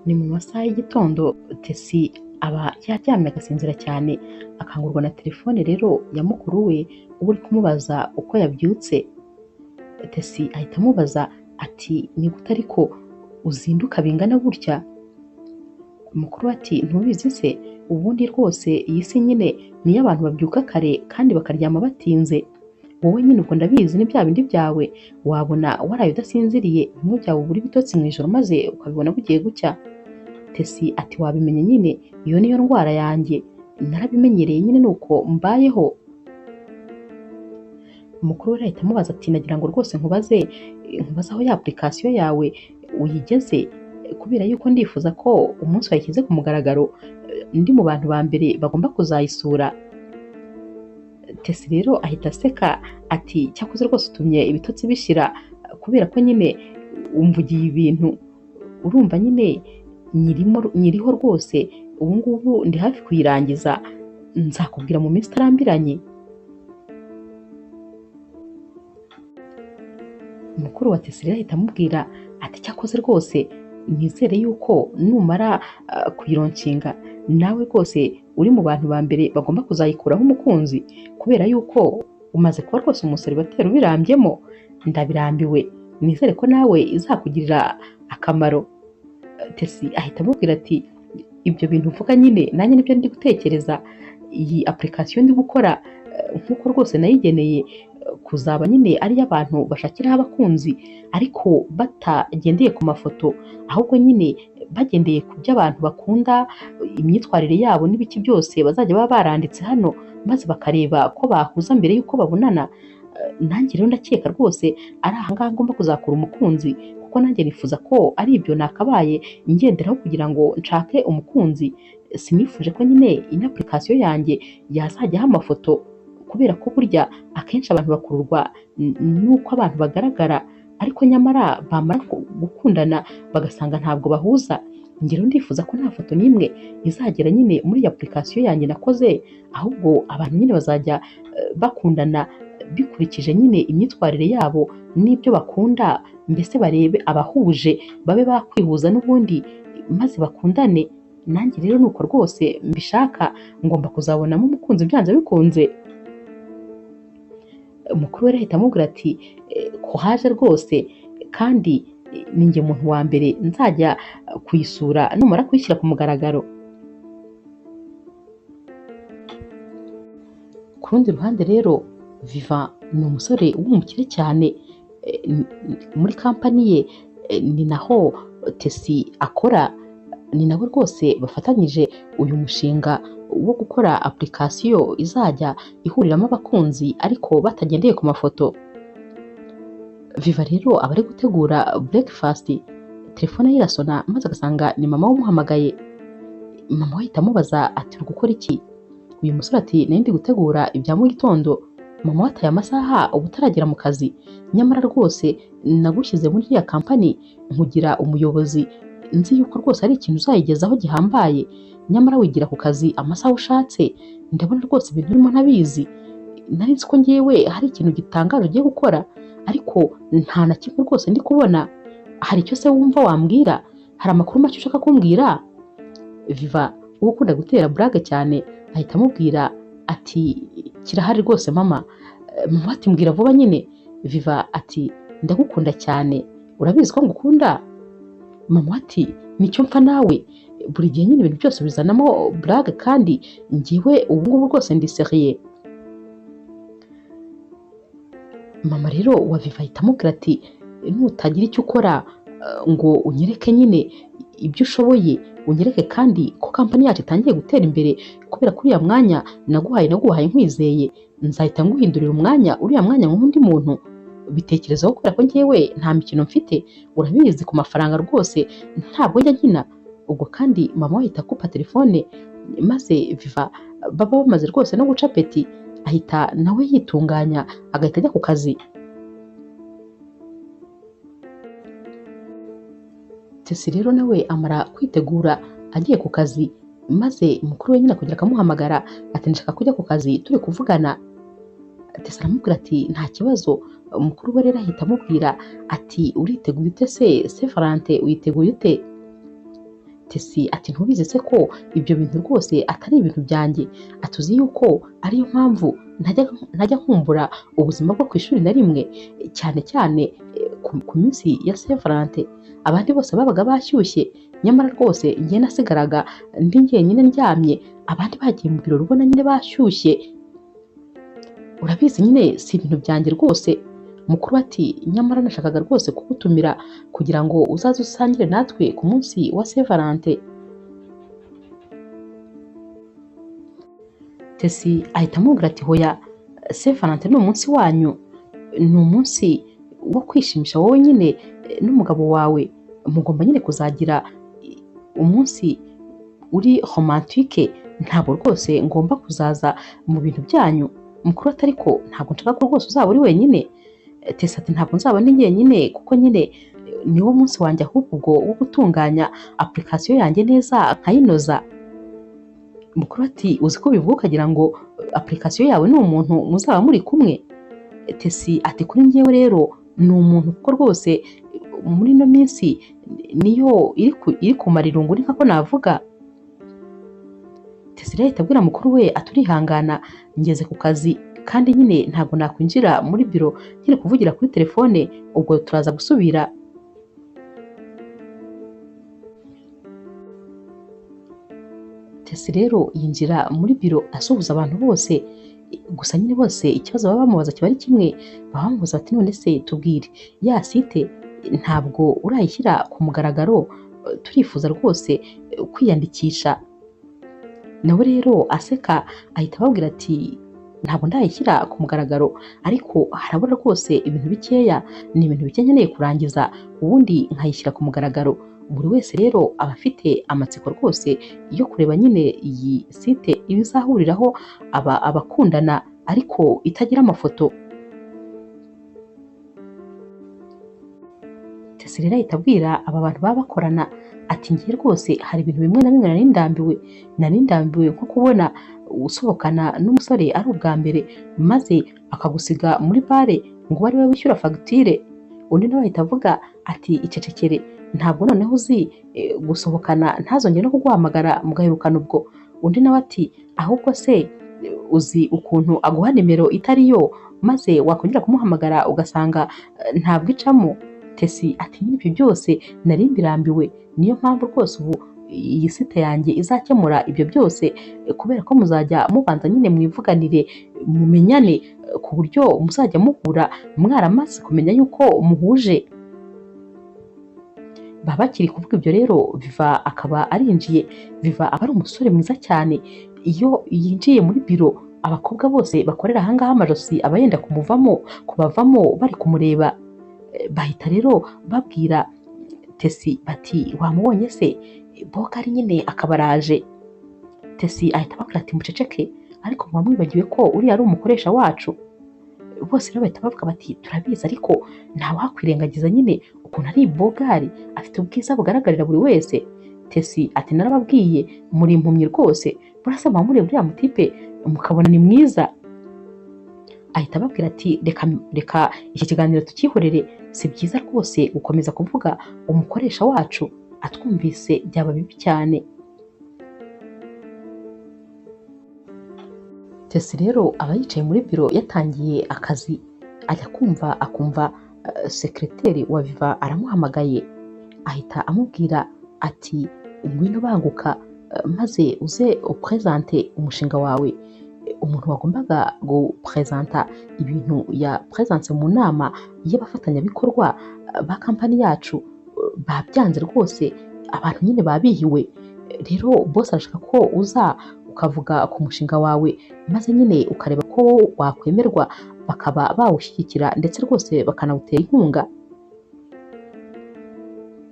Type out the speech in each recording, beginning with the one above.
Ni mu masaha y'igitondo Tesi aba yaryamye agasinzira cyane, akangurwa na telefone rero ya mukuru we uba uri kumubaza uko yabyutse. Tesi ahita amubaza ati ni gute ariko uzinduka bingana gutya? Mukuru we ati ntubizi se, ubundi rwose iyi si nyine niyo abantu babyuka kare kandi bakaryama batinze. Wowe nyine ubwo ndabizi ni bya bindi byawe, wabona waraye udasinziriye bimwe byawe ubura ibitotsi mu ijoro maze ukabibona bugiye gucya. Tesi ati wabimenye nyine, iyo niyo ndwara yanjye narabimenyereye nyine nuko mbayeho. Mukuru we ahita amubaza ati nagira ngo rwose nkubaze aho ya application yawe uyigeze, kubera yuko ndifuza ko umunsi wayishyize ku mugaragaro ndi mu bantu ba mbere bagomba kuzayisura. Tesi rero ahita aseka ati cyakoze rwose utumye ibitotsi bishira, kubera ko nyine umvugiye ibintu, urumva nyine nyiriho rwose, ubu ngubu ndi hafi kuyirangiza, nzakubwira mu minsi itarambiranye. Mukuru wa Tesi rero ahita amubwira ati cyakoze rwose nizere yuko numara kuyironshinga nawe rwose uri mu bantu ba mbere bagomba kuzayikuraho umukunzi, kubera yuko umaze kuba rwose umuseribateri ubirambyemo, ndabirambiwe, nizere ko nawe izakugirira akamaro. Tesi ahita amubwira ati ibyo bintu uvuga nyine nanjye nibyo ndi gutekereza, iyi application ndi gukora nk'uko rwose nayigeneye kuzaba nyine ari iy'abantu bashakiraho abakunzi, ariko batagendeye ku mafoto, ahubwo nyine bagendeye ku byo abantu bakunda, imyitwarire yabo n'ibiki byose bazajya baba baranditse hano, maze bakareba ko bahuza mbere y'uko babonana. Nanjye rero ndakeka rwose ari aha ngaha ngomba kuzakura umukunzi, kuko nanjye nifuza ko ari ibyo nakabaye ngenderaho kugira ngo nshake umukunzi. Sinifuje ko nyine ino application yanjye yazajyaho amafoto, kubera ko burya akenshi abantu bakururwa n'uko abantu bagaragara, ariko nyamara bamara gukundana bagasanga ntabwo bahuza. Njye rero ndifuza ko nta foto n'imwe izagera nyine muri iyi application yanjye nakoze, ahubwo abantu nyine bazajya bakundana bikurikije nyine imyitwarire yabo n'ibyo bakunda, mbese barebe abahuje babe bakwihuza n'ubundi maze bakundane. Nanjye rero nuko rwose mbishaka, ngomba kuzabonamo umukunzi byanze bikunze. Mukuru we ahita amubwira ati ko haje rwose, kandi ni njye muntu wa mbere nzajya kuyisura numara kuyishyira ku mugaragaro. Ku rundi ruhande rero Viva ni umusore w'umukire cyane, muri kampani ye ni naho Tesi akora, ni nawe rwose bafatanyije uyu mushinga wo gukora application izajya ihuriramo abakunzi ariko batagendeye ku mafoto. Viva rero aba ari gutegura breakfast, telefone ye irasona maze agasanga ni mama we umuhamagaye. Mama we ahita amubaza ati uri gukora iki? Uyu musore ati nari ndi gutegura ibya mu gitondo. Mama we ati aya masaha uba utaragera mu kazi, nyamara rwose nagushyize muri iriya kampani nkugira umuyobozi, nzi yuko rwose ari ikintu uzayigezaho gihambaye, nyamara wigira ku kazi amasaha ushatse, ndabona rwose ibintu urimo ntabizi, nari nzi ko ngewe hari ikintu gitangaje ugiye gukora, ariko nta na kimwe rwose ndi kubona. Hari icyo se wumva wambwira? Hari amakuru make ushaka kumbwira? Viva uba ukunda gutera burage cyane ahita amubwira ati kirahari rwose mama. Mama ati mbwira vuba nyine. Viva ati ndagukunda cyane, urabizi ko ngukunda? Mama ati nicyo mpfa nawe, buri gihe nyine ibintu byose bizanamo burage, kandi njyewe ubu ngubu rwose ndi seriye. Mama rero wa Viva ahita amubwira ati nutagira icyo ukora ngo unyereke nyine ibyo ushoboye, unyereke kandi ko kampani yacu itangiye gutera imbere, kubera ko uriya mwanya naguhaye nkwizeye, nzahita nguhindurira umwanya, uriya mwanya nk'undi muntu. Bitekerezaho kubera ko njyewe nta mikino mfite, urabizi ku mafaranga rwose ntabwo njya nkina. Ubwo kandi mama we ahita akupa telefone, maze Viva baba bamaze rwose no guca peti, ahita nawe yitunganya agahita ajya ku kazi. Tesi rero nawe amara kwitegura agiye ku kazi, maze mukuru we nyine akongera akamuhamagara ati ndashaka kujya ku kazi turi kuvugana. Tesi aramubwira ati nta kibazo. Mukuru we rero ahita amubwira ati uriteguye ute se Saint Valentin uyiteguye ute? Tesi ati ntubizi se ko ibyo bintu rwose atari ibintu byanjye, atuzi yuko ariyo mpamvu ntajya nkumbura ubuzima bwo ku ishuri na rimwe, cyane cyane ku minsi ya Saint Valentin. Abandi bose babaga bashyushye, nyamara rwose njye nasigaraga ndi njyenyine ndyamye, abandi bagiye mu birori ubona nyine bashyushye. Urabizi nyine si ibintu byanjye rwose. Mukuru ati nyamara nashakaga rwose kugutumira kugira ngo uzaze usangire natwe ku munsi wa Saint Valentin. Tesi ahita amubwira ati hoya, Saint Valentin ni umunsi wanyu, ni umunsi wo kwishimisha wowe nyine n'umugabo wawe, mugomba nyine kuzagira umunsi uri romantique, ntabwo rwose ngomba kuzaza mu bintu byanyu. Mukuru ati ariko ntabwo nshaka ko rwose uzaba uri wenyine. Tesi ati ntabwo nzaba ndi njyenyine kuko nyine niwo munsi wanjye ahubwo ubwo wo gutunganya application yanjye neza nkayinoza. Mukuru ati uzi ko bivuga ukagira ngo application yawe ni umuntu muzaba muri kumwe. Tesi ati kuri njyewe rero ni umuntu kuko rwose muri ino minsi niyo iri kumara irungu ni nkako navuga. Tesi rero ahita abwira mukuru we aturihangana ngeze ku kazi kandi nyine ntabwo nakwinjira muri biro nyine kuvugira kuri telefone, ubwo turaza gusubira. Tesi rero yinjira muri biro asuhuza abantu bose, gusa nyine bose ikibazo baba bamubaza kiba ari kimwe, baba bamubaza bati none se tubwire ya site ntabwo urayishyira ku mugaragaro, turifuza rwose kwiyandikisha. Nawe rero aseka ahita ababwira ati ntabwo ndayishyira ku mugaragaro, ariko harabura rwose ibintu bikeya, ni ibintu bike nkeneye kurangiza ubundi nkayishyira ku mugaragaro. Buri wese rero aba afite amatsiko rwose yo kureba nyine iyi site ibizahuriraho aba abakundana ariko itagira amafoto. Tesi rero ahita abwira aba bantu baba bakorana ati ngiye rwose hari ibintu bimwe na bimwe nari ndambiwe nko kubona usohokana n'umusore ari ubwa mbere maze akagusiga muri bare ngo ari we wishyura fagitire. Undi nawe ahita avuga ati icecekere, ntabwo noneho uzi gusohokana ntazongere no kuguhamagara mugaherukana ubwo. Undi nawe ati ahubwo se uzi ukuntu aguha nimero itari yo maze wakongera kumuhamagara ugasanga ntabwo icamo. Tesi ati nyine ibyo byose nari mbirambiwe, niyo mpamvu rwose ubu iyi site yanjye izakemura ibyo byose, kubera ko muzajya mubanza nyine mwivuganire mumenyane ku buryo muzajya muhura mwaramaze kumenya yuko muhuje. Baba bakiri kuvuga ibyo rero Viva akaba arinjiye. Viva aba ari umusore mwiza cyane, iyo yinjiye muri biro abakobwa bose bakorera ahangaha amajosi aba yenda kubavamo bari kumureba. Bahita rero babwira Tesi bati wamubonye se Bogari nyine akabaraje. Tesi ahita ababwira ati muceceke, ariko muba mwibagiwe ko uriya ari umukoresha wacu. Bose rero bahita bavuga bati turabizi ariko ntawakwirengagiza nyine ukuntu ari Bogari, afite ubwiza bugaragarira buri wese. Tesi ati narababwiye muri impumyi rwose, murasa mureba uriya mutipe mukabona ni mwiza. Ahita ababwira ati reka iki kiganiro tukihorere, si byiza rwose gukomeza kuvuga umukoresha wacu atwumvise byaba bibi cyane. Tesi rero aba yicaye muri biro yatangiye akazi, ajya kumva akumva sekreteri wa Viva aramuhamagaye, ahita amubwira ati ngwino banguka maze uze upresente umushinga wawe. Umuntu wagombaga gupresenta ibintu ya presence mu nama y'abafatanyabikorwa ba kampani yacu babyanze rwose, abantu nyine babihiwe. Rero boss arashaka ko uza ukavuga ku mushinga wawe maze nyine ukareba ko wakwemerwa bakaba bawushyigikira ndetse rwose bakanawutera inkunga.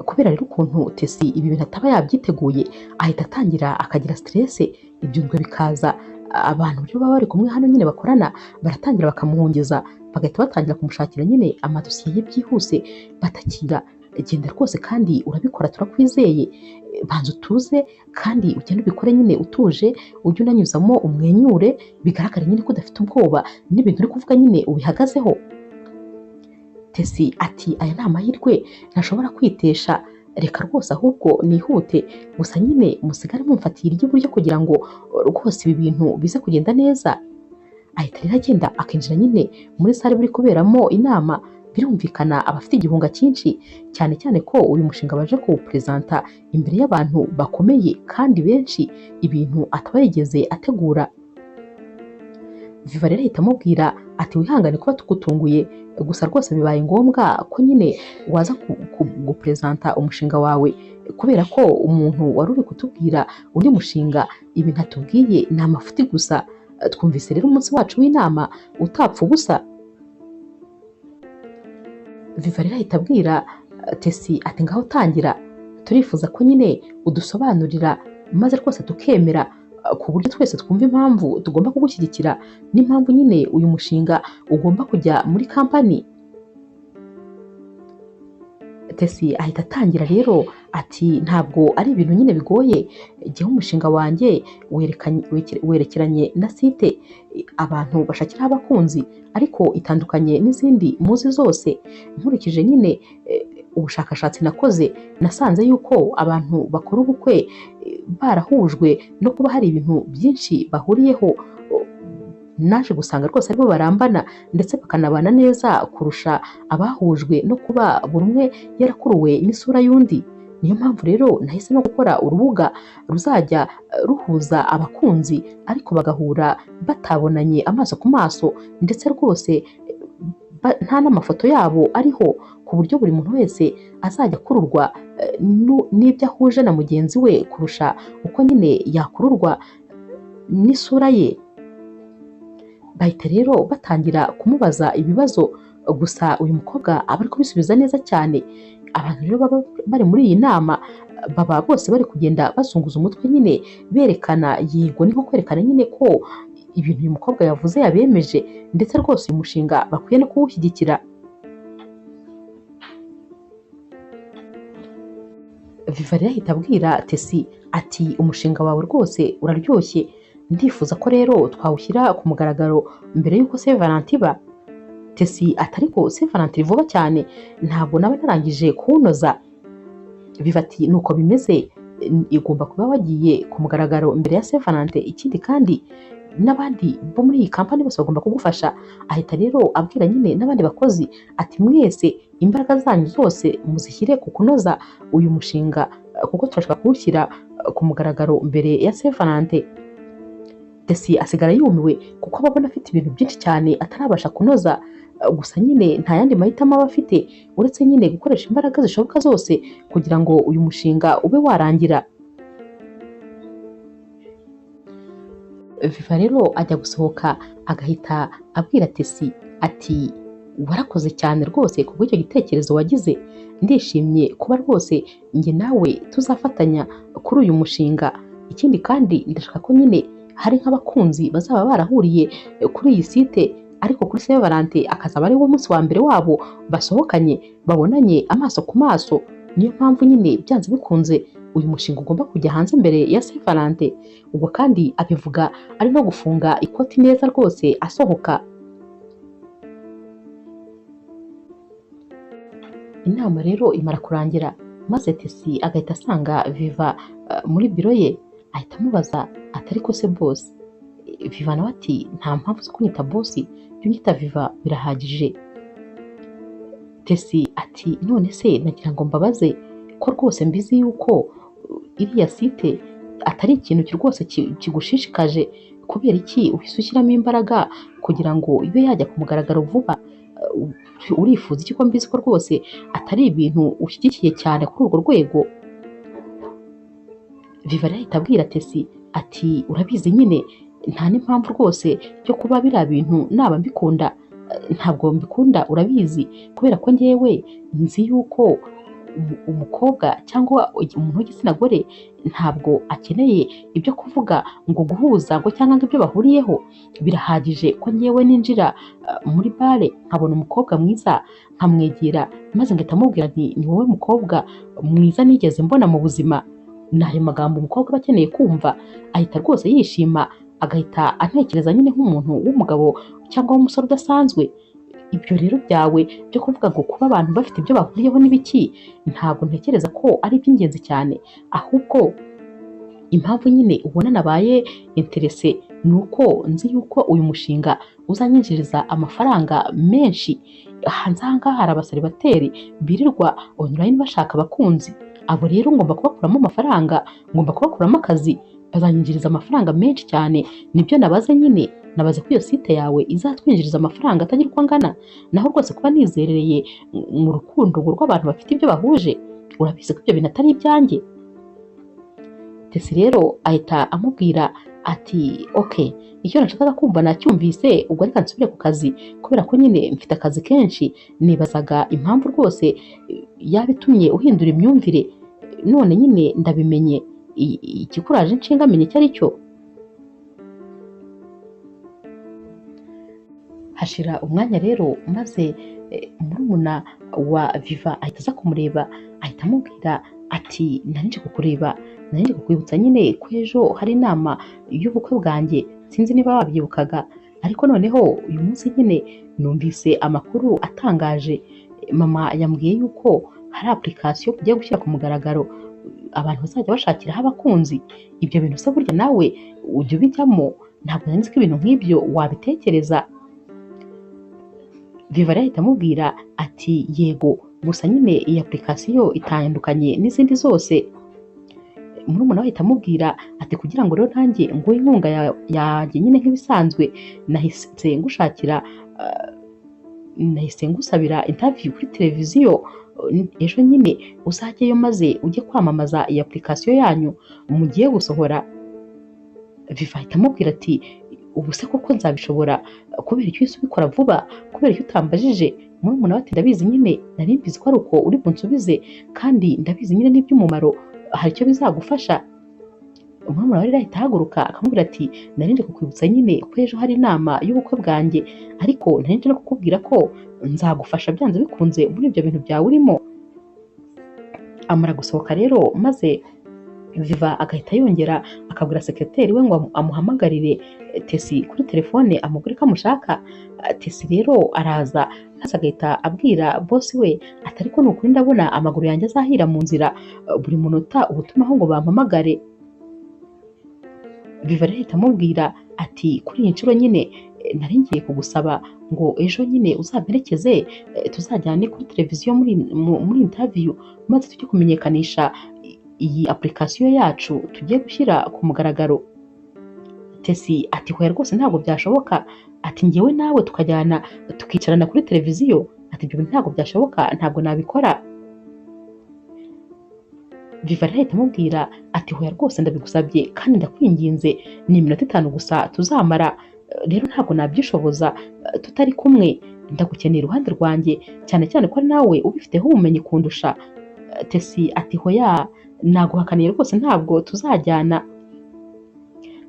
Kubera rero ukuntu Tesi ibi bintu ataba yabyiteguye, ahita atangira akagira stress, ibyunzwe bikaza. Abantu rero baba bari kumwe hano nyine bakorana baratangira bakamuhungeza, bagahita batangira kumushakira nyine amadosiye ye byihuse, batakira genda rwose kandi urabikora turakwizeye, banza utuze kandi ugende ubikore nyine utuje, ujye unanyuzamo umwenyure bigaragare nyine ko udafite ubwoba n'ibintu uri kuvuga nyine ubihagazeho. Tesi ati aya ni amahirwe ntashobora kwitesha, Reka rwose ahubwo nihute, gusa nyine musigare mumfatiye iry'iburyo kugira ngo rwose ibi bintu bize kugenda neza. Ahita rero agenda akinjira nyine muri sale buri kuberamo inama. Birumvikana abafite igihunga cyinshi, cyane cyane ko uyu mushinga baje kuwuperezanta imbere y'abantu bakomeye kandi benshi, ibintu ataba yigeze ategura. Viva rero ahita amubwira ati wihangane kuba tugutunguye, gusa rwose bibaye ngombwa ko nyine waza guperezanta umushinga wawe, kubera ko umuntu wari uri kutubwira undi mushinga ibintu atubwiye ni amafuti gusa. Twumvise rero umunsi wacu w'inama utapfa ubusa. Viva rero ahita abwira Tesi ati ngaho tangira, turifuza ko nyine udusobanurira maze rwose tukemera ku buryo twese twumva impamvu tugomba kugushyigikira n'impamvu nyine uyu mushinga ugomba kujya muri kampani. Tesi ahita atangira rero ati ntabwo ari ibintu nyine bigoye, igihe umushinga wanjye werekeranye na site abantu bashakiraho abakunzi, ariko itandukanye n'izindi muzi zose. Nkurikije nyine ubushakashatsi nakoze, nasanze yuko abantu bakora ubukwe barahujwe no kuba hari ibintu byinshi bahuriyeho. Naje gusanga rwose aribo barambana ndetse bakanabana neza kurusha abahujwe no kuba buri umwe yarakuruwe n'isura y'undi. Niyo mpamvu rero nahisemo gukora urubuga ruzajya ruhuza abakunzi, ariko bagahura batabonanye amaso ku maso, ndetse rwose nta n'amafoto yabo ariho, ku buryo buri muntu wese azajya akururwa n'ibyo ahuje na mugenzi we kurusha uko nyine yakururwa n'isura ye. Bahita rero batangira kumubaza ibibazo, gusa uyu mukobwa aba ari kubisubiza neza cyane. Abantu rero baba bari muri iyi nama baba bose bari kugenda bazunguza umutwe nyine berekana yego, ni nko kwerekana nyine ko ibintu uyu mukobwa yavuze yabemeje, ndetse rwose uyu mushinga bakwiye no kuwushyigikira. Viva rero ahita abwira Tesi ati umushinga wawe rwose uraryoshye, ndifuza ko rero twawushyira ku mugaragaro mbere y'uko Saint Valentin iba. Tesi ati ariko Saint Valentin vuba cyane, ntabwo naba narangije kuwunoza. Viva ati nuko bimeze, igomba kuba wagiye ku mugaragaro mbere ya Saint Valentin, ikindi kandi n'abandi bo muri iyi kampani bose bagomba kugufasha. Ahita rero abwira nyine n'abandi bakozi ati mwese imbaraga zanyu zose muzishyire ku kunoza uyu mushinga, kuko turashaka kuwushyira ku mugaragaro mbere ya Saint Valentin. Tesi asigara yumiwe kuko ababona afite ibintu byinshi cyane atarabasha kunoza, gusa nyine nta yandi mahitamo aba afite uretse nyine gukoresha imbaraga zishoboka zose kugira ngo uyu mushinga ube warangira. Viva rero ajya gusohoka agahita abwira Tesi ati warakoze cyane rwose kubw'icyo gitekerezo wagize, ndishimye kuba rwose njye nawe tuzafatanya kuri uyu mushinga. Ikindi kandi ndashaka ko nyine hari nk'abakunzi bazaba barahuriye kuri iyi site, ariko kuri Saint Valentin akazaba ari wo munsi wa mbere wabo basohokanye babonanye amaso ku maso. Niyo mpamvu nyine byanze bikunze uyu mushinga ugomba kujya hanze mbere ya Saint Valentin. Ubwo kandi abivuga ari no gufunga ikoti neza rwose asohoka. Inama rero imara kurangira, maze Tesi agahita asanga Viva muri biro ye, ahita amubaza ati ariko se boss? Viva nawe ati nta mpamvu zo kunyita boss, jya unyita Viva birahagije. Tesi ati none se nagira ngo mbabaze ko rwose mbizi yuko iriya site atari ikintu rwose kigushishikaje, kubera iki uhise ushyiramo imbaraga kugira ngo ibe yajya ku mugaragaro vuba? Urifuza iki ko mbizi ko rwose atari ibintu ushyigikiye cyane kuri urwo rwego? Viva rero ahita abwira Tesi ati urabizi nyine nta n'impamvu rwose yo kuba biriya bintu naba mbikunda, ntabwo mbikunda urabizi, kubera ko njyewe nzi yuko umukobwa cyangwa umuntu w'igitsina gore ntabwo akeneye ibyo kuvuga ngo guhuza ngo cyangwa ngo ibyo bahuriyeho. Birahagije ko njyewe ninjira muri bare nkabona umukobwa mwiza nkamwegera, maze ngahita mubwira nti ni wowe mukobwa mwiza nigeze mbona mu buzima. Ni ayo magambo umukobwa aba akeneye kumva, ahita rwose yishima, agahita antekereza nyine nk'umuntu w'umugabo cyangwa w'umusore udasanzwe. Ibyo rero byawe byo kuvuga ngo kuba abantu bafite ibyo bahuriyeho n'ibiki, ntabwo ntekereza ko ari iby'ingenzi cyane, ahubwo impamvu nyine ubona nabaye intéressé ni uko nzi yuko uyu mushinga uzanyinjiriza amafaranga menshi. Hanze aha ngaha hari abaseribateri birirwa online bashaka abakunzi, abo rero ngomba kubakuramo amafaranga, ngomba kubakuramo akazi, bazanyinjiriza amafaranga menshi cyane. Nibyo nabaze nyine, nabaze ko iyo site yawe izatwinjiriza amafaranga atagira uko angana. Naho rwose kuba nizerereye mu rukundo ngo rw'abantu bafite ibyo bahuje, urabizi ko ibyo bintu atari ibyanjye. Tesi rero ahita amubwira ati okay, icyo nashakaga kumva nacyumvise, ubwo reka nsubire ku kazi kubera ko nyine mfite akazi kenshi. Nibazaga impamvu rwose yaba itumye uhindura imyumvire, none nyine ndabimenye, ikikuraje inshinga menye icyo ari cyo. Hashira umwanya rero maze murumuna wa Viva ahita aza kumureba, ahita amubwira ati nari kukureba, nari kukwibutsa nyine ko ejo hari inama y'ubukwe bwanjye, sinzi niba wabyibukaga, ariko noneho uyu munsi nyine numvise amakuru atangaje. Mama yambwiye yuko hari application ugiye gushyira ku mugaragaro abantu bazajya bashakiraho abakunzi. Ibyo bintu se burya nawe ujya ubijyamo? Ntabwo nari nzi ko ibintu nk'ibyo wabitekereza. Viva rero ahita amubwira ati yego, gusa nyine iyi application itandukanye n'izindi zose. Murumuna we ahita amubwira ati kugira ngo rero nanjye nguhe inkunga yanjye nyine nk'ibisanzwe, nahise ngushakira nahise ngusabira interview kuri televiziyo ejo nyine uzajyeyo maze ujye kwamamaza iyi application yanyu mugiye gusohora. Viva ahita amubwira ati ubu se koko nzabishobora? Kubera icyo uhise ubikora vuba? Kubera icyo utambajije? Murumuna we ati ndabizi nyine, nari mbizi ko ari uko uri bunsubize, kandi ndabizi nyine n'iby'umumaro, hari icyo bizagufasha. Murumuna we rero ahita ahaguruka akamubwira ati nari nje kukwibutsa nyine ko ejo hari inama y'ubukwe bwanjye, ariko nari nje no kukubwira ko nzagufasha byanze bikunze muri ibyo bintu byawe urimo. Amara gusohoka rero maze Viva agahita yongera akabwira sekreteri we ngo amuhamagarire Tesi kuri telefone amubwire ko amushaka. Tesi rero araza maze agahita abwira bosi we ati ariko ni ukuri ndabona amaguru yanjye azahira mu nzira, buri munota ubutumaho ngo bampamagare. Viva rero ahita amubwira ati kuri iyi nshuro nyine nari ngiye kugusaba ngo ejo nyine uzamperekeze, tuzajyane kuri televiziyo muri interview maze tujye kumenyekanisha iyi application yacu tugiye gushyira ku mugaragaro. Tesi ati hoya rwose ntabwo byashoboka, ati njyewe nawe tukajyana tukicarana kuri televiziyo, ati ibyo bintu ntabwo byashoboka, ntabwo nabikora. Viva rero ahita amubwira ati hoya rwose ndabigusabye kandi ndakwinginze, ni iminota 5 gusa tuzamara, rero ntabwo nabyishoboza tutari kumwe, ndagukeneye iruhande rwanjye, cyane cyane ko nawe ubifiteho ubumenyi kundusha. Tesi ati hoya naguhakaniye rwose ntabwo tuzajyana.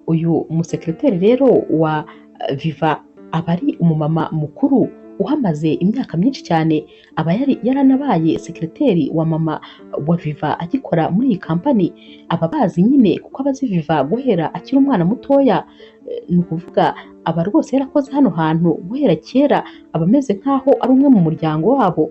Uyu musekreteri rero wa Viva aba ari umumama mukuru uhamaze imyaka myinshi cyane, aba yaranabaye sekreteri wa mama wa Viva agikora muri iyi kampani, aba bazi nyine kuko abazi Viva guhera akiri umwana mutoya, ni ukuvuga aba rwose yarakoze hano hantu guhera kera, aba ameze nk'aho ari umwe mu muryango wabo.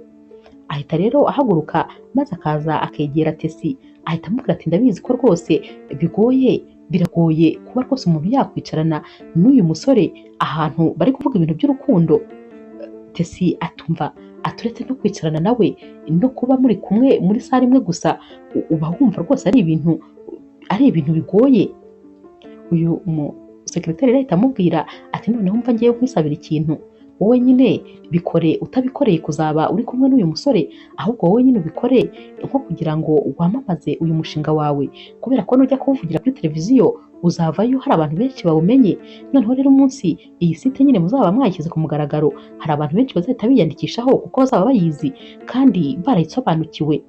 Ahita rero ahaguruka maze akaza akegera Tesi, ahita amubwira ati ndabizi ko rwose bigoye, biragoye kuba rwose umuntu yakwicarana n'uyu musore ahantu bari kuvuga ibintu by'urukundo. Tesi atumva aturetse no kwicarana nawe no kuba muri kumwe muri sare imwe gusa, uba wumva rwose ari ibintu bigoye. Uyu musekreteri ahita amubwira ati noneho mva ngiye nkwisabira ikintu, wowe nyine bikore utabikoreye kuzaba uri kumwe n'uyu musore, ahubwo wowe nyine ubikore nko kugira ngo wamamaze uyu mushinga wawe, kubera ko nujya kuwuvugira kuri televiziyo uzavayo hari abantu benshi bawumenye. Noneho rero umunsi iyi site nyine muzaba mwayishyize ku mugaragaro, hari abantu benshi bazahita biyandikishaho kuko bazaba bayizi kandi barayisobanukiwe.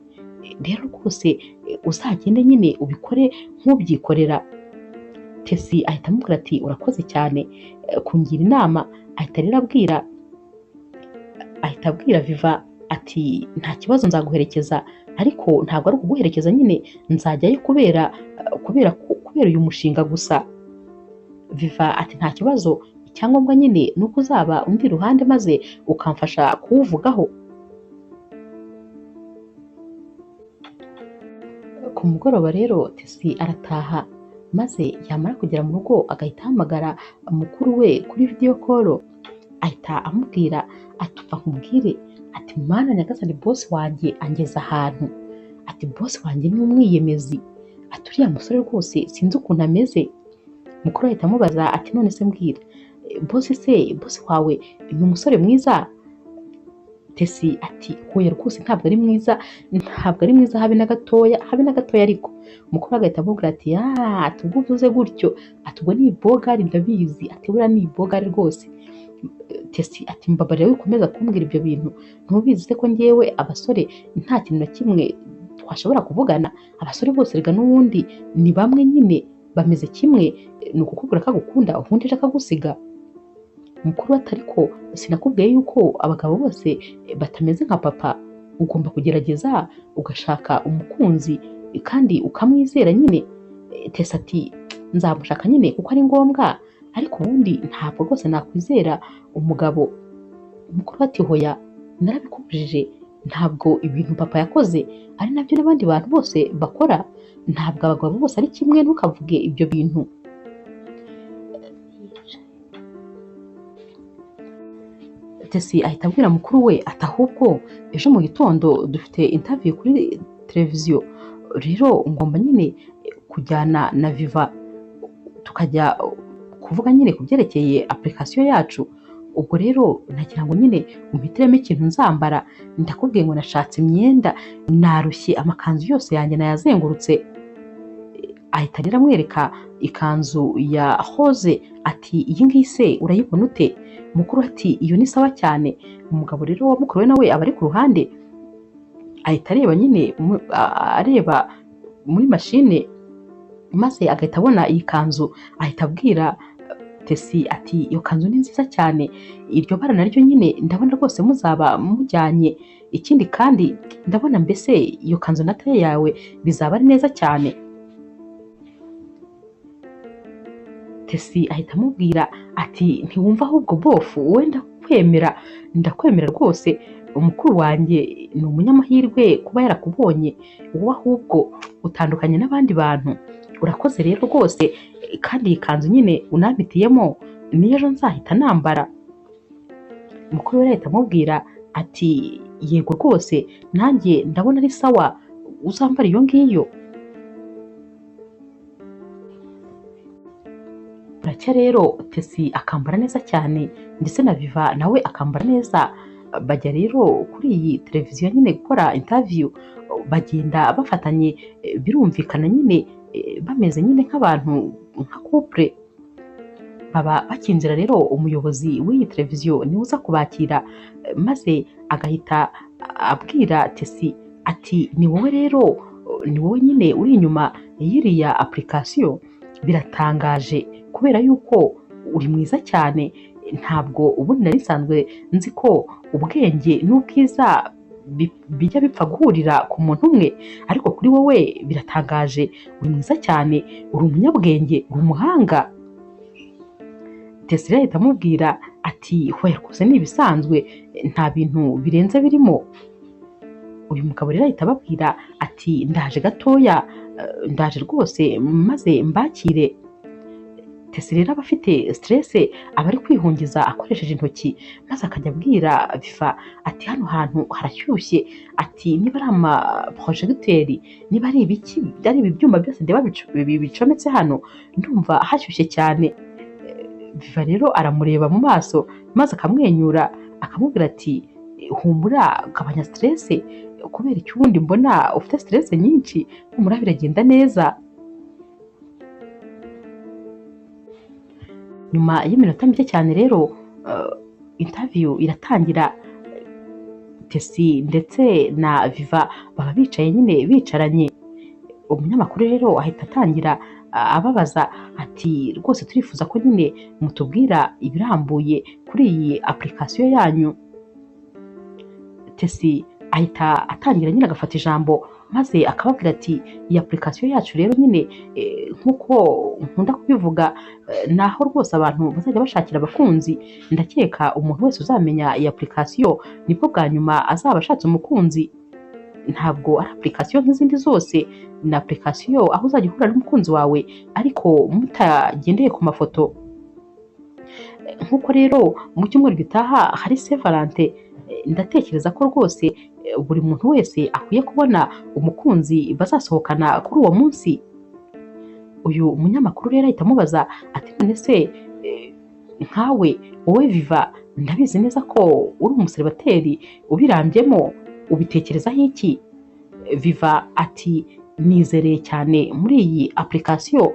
Rero rwose uzagende nyine ubikore nk'ubyikorera. Tesi ahita amubwira ati urakoze cyane kungira inama. Ahita rero abwira Viva ati nta kibazo nzaguherekeza, ariko ntabwo ari ukuguherekeza nyine, nzajyayo kubera uyu mushinga gusa. Viva ati nta kibazo, Icyangombwa nyine ni uko uzaba undi iruhande maze ukamfasha kuwuvugaho. Ku mugoroba rero Tesi arataha, maze yamara kugera mu rugo agahita ahamagara mukuru we kuri video call, ahita amubwira ati umva nkubwire, ati Mana nyagasani boss wanjye angeze ahantu, ati boss wanjye ni umwiyemezi, ati uriya musore rwose sinzi ukuntu ameze. Mukuru ahita amubaza ati none se mbwira, boss se boss wawe ni umusore mwiza? Tesi ati hoya rwose ntabwo ari mwiza, ntabwo ari mwiza habe na gatoya, habe na gatoya. Ariko mukuru agahita amubwira ati ati ubwo uvuze gutyo, ati ubwo ni ibogari ndabizi, ati buriya ni ibogari rwose. Tesi ati mbabarira wikomeza kumbwira ibyo bintu, ntubizi se ko njyewe abasore nta kintu na kimwe twashobora kuvugana, abasore bose rega n'ubundi ni bamwe nyine bameze kimwe, ni ukukubwira ko agukunda ubundi ejo akagusiga. Mukuru ati ariko sinakubwiye yuko abagabo bose batameze nka papa, ugomba kugerageza ugashaka umukunzi kandi ukamwizera nyine. Tesi ati nzamushaka nyine kuko ari ngombwa, ariko ubundi ntabwo rwose nakwizera umugabo. Mukuru ati hoya narabikubujije, ntabwo ibintu papa yakoze ari nabyo n'abandi bantu bose bakora, ntabwo abagabo bose ari kimwe, ntukavuge ibyo bintu. Tesi ahita abwira mukuru we ati ahubwo ejo mu gitondo dufite interview kuri televiziyo, rero ngomba nyine kujyana na Viva tukajya kuvuga nyine ku byerekeye application yacu. Ubwo rero nagira ngo nyine umpitiremo ikintu nzambara, ndakubwiye ngo nashatse imyenda narushye, amakanzu yose yanjye nayazengurutse. Ahita rero amwereka ikanzu ya Rose ati iyi ngiyi se urayibona ute? Mukuru ati iyo ni sawa cyane. Umugabo rero wa mukuru we nawe aba ari ku ruhande, ahita areba nyine areba muri mashine, maze agahita abona iyi kanzu, ahita abwira Tesi ati iyo kanzu ni nziza cyane, iryo bara naryo nyine ndabona rwose muzaba mujyanye, ikindi kandi ndabona mbese iyo kanzu na taye yawe bizaba ari neza cyane. Tesi ahita amubwira ati ntiwumva ahubwo bofu, wowe ndakwemera, ndakwemera rwose, umukuru wanjye ni umunyamahirwe kuba yarakubonye, wowe ahubwo utandukanye n'abandi bantu, urakoze rero rwose, kandi iyi kanzu nyine unampitiyemo niyo ejo nzahita nambara. Mukuru we ahita amubwira ati yego rwose nanjye ndabona ari sawa, uzambara iyo ngiyo. Buracya rero Tesi akambara neza cyane ndetse na Viva nawe akambara neza, bajya rero kuri iyi televiziyo nyine gukora interview, bagenda bafatanye, birumvikana nyine bameze nyine nk'abantu nka couple. Baba bakinjira rero umuyobozi w'iyi televiziyo niwe uza kubakira, maze agahita abwira Tesi ati ni wowe rero, ni wowe nyine uri inyuma y'iriya application, biratangaje kubera yuko uri mwiza cyane, ntabwo ubundi nari nsanzwe nzi ko ubwenge n'ubwiza bijya bipfa guhurira ku muntu umwe, ariko kuri wowe biratangaje, uri mwiza cyane, uri umunyabwenge, uri umuhanga. Tesi ahita amubwira ati hoya rwose ni ibisanzwe, nta bintu birenze birimo. Uyu mugabo rero ahita ababwira ati ndaje gatoya, ndaje rwose maze mbakire. Tesi rero aba afite stress, aba ari kwihungiza akoresheje intoki, maze akajya abwira Viva ati hano hantu harashyushye, ati niba ari ama projecteur, niba ari ibiki, ari ibi byuma byose ndeba bicometse hano, ndumva hashyushye cyane. Viva rero aramureba mu maso maze akamwenyura, akamubwira ati humura, gabanya stress, kubera icyo ubundi mbona ufite stress nyinshi, humura biragenda neza. Nyuma y'iminota mike cyane rero interview iratangira. Tesi ndetse na Viva baba bicaye nyine bicaranye. Umunyamakuru rero ahita atangira ababaza ati rwose turifuza ko nyine mutubwira ibirambuye kuri iyi application yanyu. Tesi Ahita atangira nyine agafata ijambo maze akababwira ati iyi application yacu rero nyine nk'uko nkunda kubivuga, naho rwose abantu bazajya bashakira abakunzi. Ndakeka umuntu wese uzamenya iyi application nibwo bwa nyuma azaba ashatse umukunzi. Ntabwo ari application nk'izindi zose, ni application aho uzajya uhura n'umukunzi wawe ariko mutagendeye ku mafoto. Nk'uko rero mu cyumweru gitaha hari Saint Valentin, ndatekereza ko rwose buri muntu wese akwiye kubona umukunzi bazasohokana kuri uwo munsi. Uyu munyamakuru rero ahita amubaza ati none se nkawe wowe Viva, ndabizi neza ko uri umuseribateri ubirambyemo, ubitekerezaho iki? Viva ati nizereye cyane muri iyi application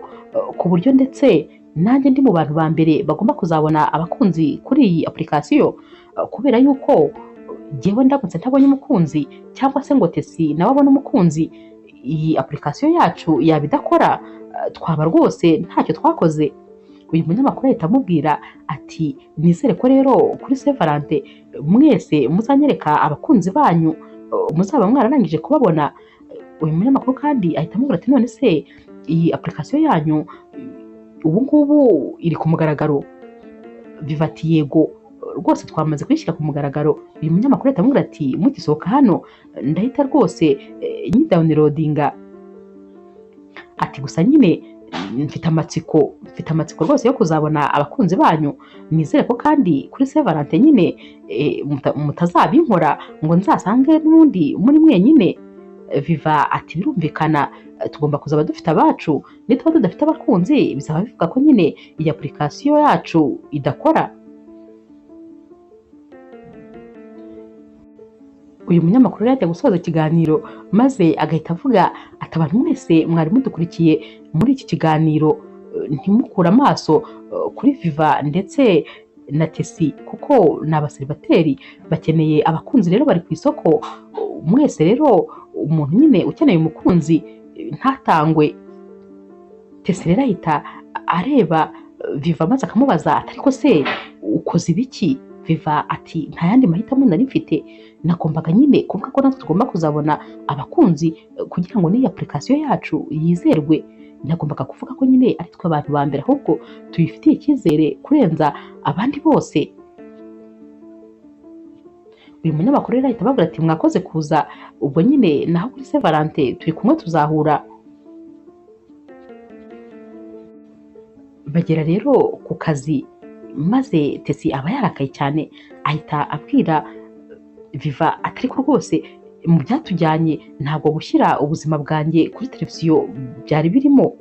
ku buryo ndetse nanjye ndi mu bantu ba mbere bagomba kuzabona abakunzi kuri iyi application, kubera yuko jyewe ndamutse ntabonye umukunzi cyangwa se ngo Tesi nawe abone umukunzi, iyi application yacu yaba idakora, twaba rwose ntacyo twakoze. Uyu munyamakuru ahita amubwira ati nizere ko rero kuri Saint Valentin mwese muzanyereka abakunzi banyu muzaba mwararangije kubabona. Uyu munyamakuru kandi ahita amubwira ati none se iyi application yanyu ubu ngubu iri ku mugaragaro? Viva ati yego rwose twamaze kuyishyira ku mugaragaro. Uyu munyamakuru ahita amubwira ati mugisohoka hano ndahita rwose nyidawunirodinga. Ati gusa nyine mfite amatsiko rwose yo kuzabona abakunzi banyu, nizere ko kandi kuri Saint Valentin nyine mutazabinkora ngo nzasange n'ubundi muri mwenyine. Viva ati birumvikana tugomba kuzaba dufite abacu, nituba tudafite abakunzi bizaba bivuga ko nyine iyi application yacu idakora. Uyu munyamakuru yajya gusoza ikiganiro maze agahita avuga ati abantu mwese mwari mudukurikiye muri iki kiganiro, ntimukure amaso kuri Viva ndetse na Tesi kuko ni abaseribateri bakeneye abakunzi, rero bari ku isoko. Mwese rero umuntu nyine ukeneye umukunzi ntatangwe. Tesi rero ahita areba Viva maze akamubaza ati ariko se ukoze ibiki? Viva ati nta yandi mahitamo nari mfite, nagombaga nyine kuvuga ko natwe tugomba kuzabona abakunzi kugira ngo n'iyi application yacu yizerwe. Nagombaga kuvuga ko nyine ari twe abantu ba mbere ahubwo tuyifitiye icyizere kurenza abandi bose. Uyu munyamakuru rero ahita ababwira ati mwakoze kuza, ubwo nyine naho kuri Saint Valentin turi kumwe tuzahura. Bagera rero ku kazi maze Tesi aba yarakaye cyane, ahita abwira Viva ati ariko rwose mu byatujyanye ntabwo gushyira ubuzima bwanjye kuri televiziyo byari birimo.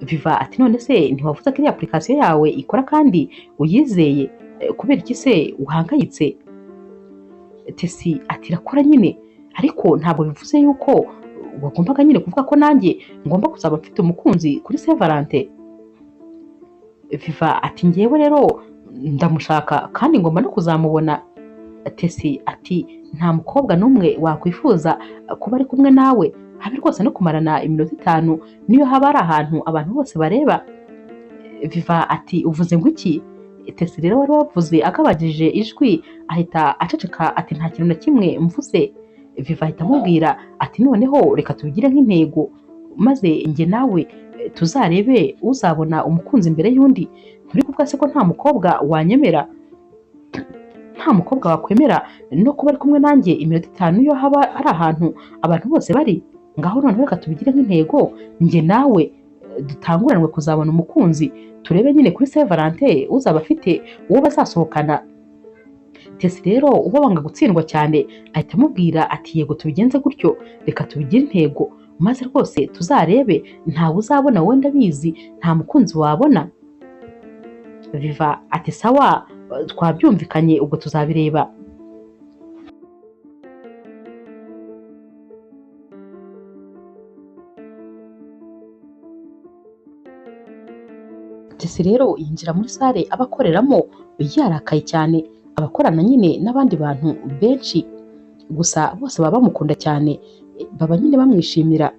Viva ati none se ntiwavuze ko iriya application yawe ikora kandi uyizeye, kubera iki se uhangayitse? Tesi ati irakora nyine, ariko ntabwo bivuze yuko wagombaga nyine kuvuga ko nanjye ngomba kuzaba mfite umukunzi kuri Saint Valentin. Viva ati ngewe rero ndamushaka kandi ngomba no kuzamubona. Tesi ati nta mukobwa n'umwe wakwifuza kuba ari kumwe nawe, habe rwose no kumarana iminota 5 niyo haba ari ahantu abantu bose bareba. Viva ati uvuze ngo iki? Tesi rero wari wavuze agabagije ijwi ahita aceceka ati nta kintu na kimwe mvuze. Viva ahita amubwira ati noneho reka tubigire nk'intego maze njye nawe tuzarebe uzabona umukunzi imbere y'undi. Nturi kuvuga se ko nta mukobwa wanyemera, nta mukobwa wakwemera no kuba ari kumwe nanjye iminota 5 yo haba ari ahantu abantu bose bari? Ngaho noneho reka tubigire nk'intego njye nawe dutanguranwe kuzabona umukunzi, turebe nyine kuri Saint Valentin uzaba afite uwo bazasohokana. Tesi rero uba wanga gutsindwa cyane ahita amubwira ati yego tubigenze gutyo, reka tubigire intego maze rwose tuzarebe, ntawe uzabona wowe ndabizi, nta mukunzi wabona. Viva ati sawa twabyumvikanye ubwo tuzabireba. Tesi rero yinjira muri sale abakoreramo yarakaye cyane, abakorana nyine n'abandi bantu benshi, gusa bose baba bamukunda cyane, baba nyine bamwishimira.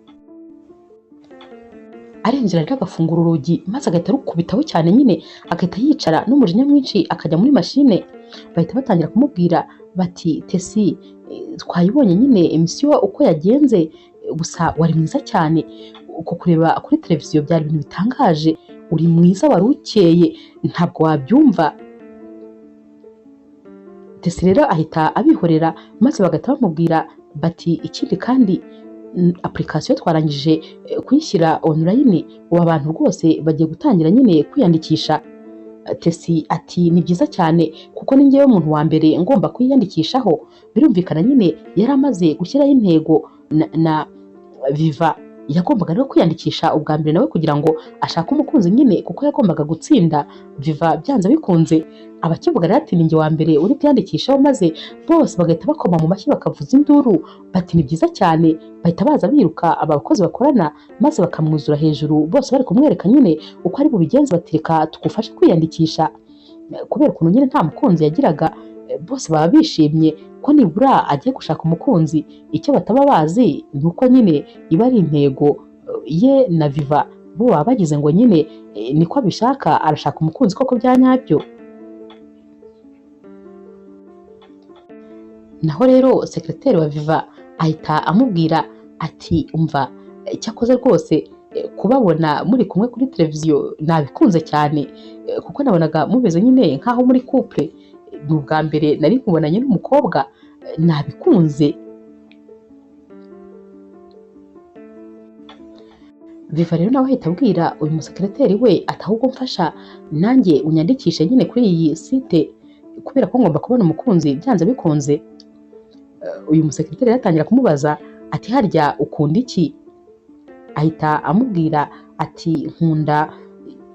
Arinjira rero agafungura urugi maze agahita arukubitaho cyane nyine, agahita yicara n'umujinya mwinshi akajya muri mashine. Bahita batangira kumubwira bati Tesi twayibonye nyine emisiyo uko yagenze, gusa wari mwiza cyane, kukureba kuri televiziyo byari ibintu bitangaje, uri mwiza wari ukeye ntabwo wabyumva. Tesi rero ahita abihorera maze bagahita bamubwira bati ikindi kandi application twarangije kuyishyira online, ubu abantu rwose bagiye gutangira nyine kwiyandikisha. Tesi ati ni byiza cyane kuko ni njyewe muntu wa mbere ngomba kwiyandikishaho. Birumvikana nyine yari amaze gushyiraho intego na Viva, yagombaga rero kwiyandikisha ubwa mbere nawe kugira ngo ashake umukunzi nyine, kuko yagombaga gutsinda Viva byanze bikunze. Abakivuga rero ati ni njye wa mbere uri kwiyandikishaho, maze bose bagahita bakoma mu mashyi bakavuza induru bati ni byiza cyane. Bahita baza biruka abakozi bakorana maze bakamwuzura hejuru, bose bari kumwereka nyine uko ari bubigenze, bati reka tugufashe kwiyandikisha. Kubera ukuntu nyine nta mukunzi yagiraga, bose baba bishimye ko nibura agiye gushaka umukunzi. Icyo bataba bazi ni uko nyine iba ari intego ye na Viva, bo baba bagize ngo nyine niko abishaka, arashaka umukunzi koko bya nyabyo. Naho rero sekreteri wa Viva ahita amubwira ati umva cyakoze rwose kubabona muri kumwe kuri televiziyo nabikunze cyane, kuko nabonaga mumeze nyine nkaho muri couple, ni ubwa mbere nari nkubonanye n'umukobwa, nabikunze. Viva rero nawe ahita abwira uyu musekreteri we ati ahubwo mfasha nanjye unyandikishe nyine kuri iyi site, kubera ko ngomba kubona umukunzi byanze bikunze. Uyu musekreteri yatangira kumubaza ati harya ukunda iki? Ahita amubwira ati nkunda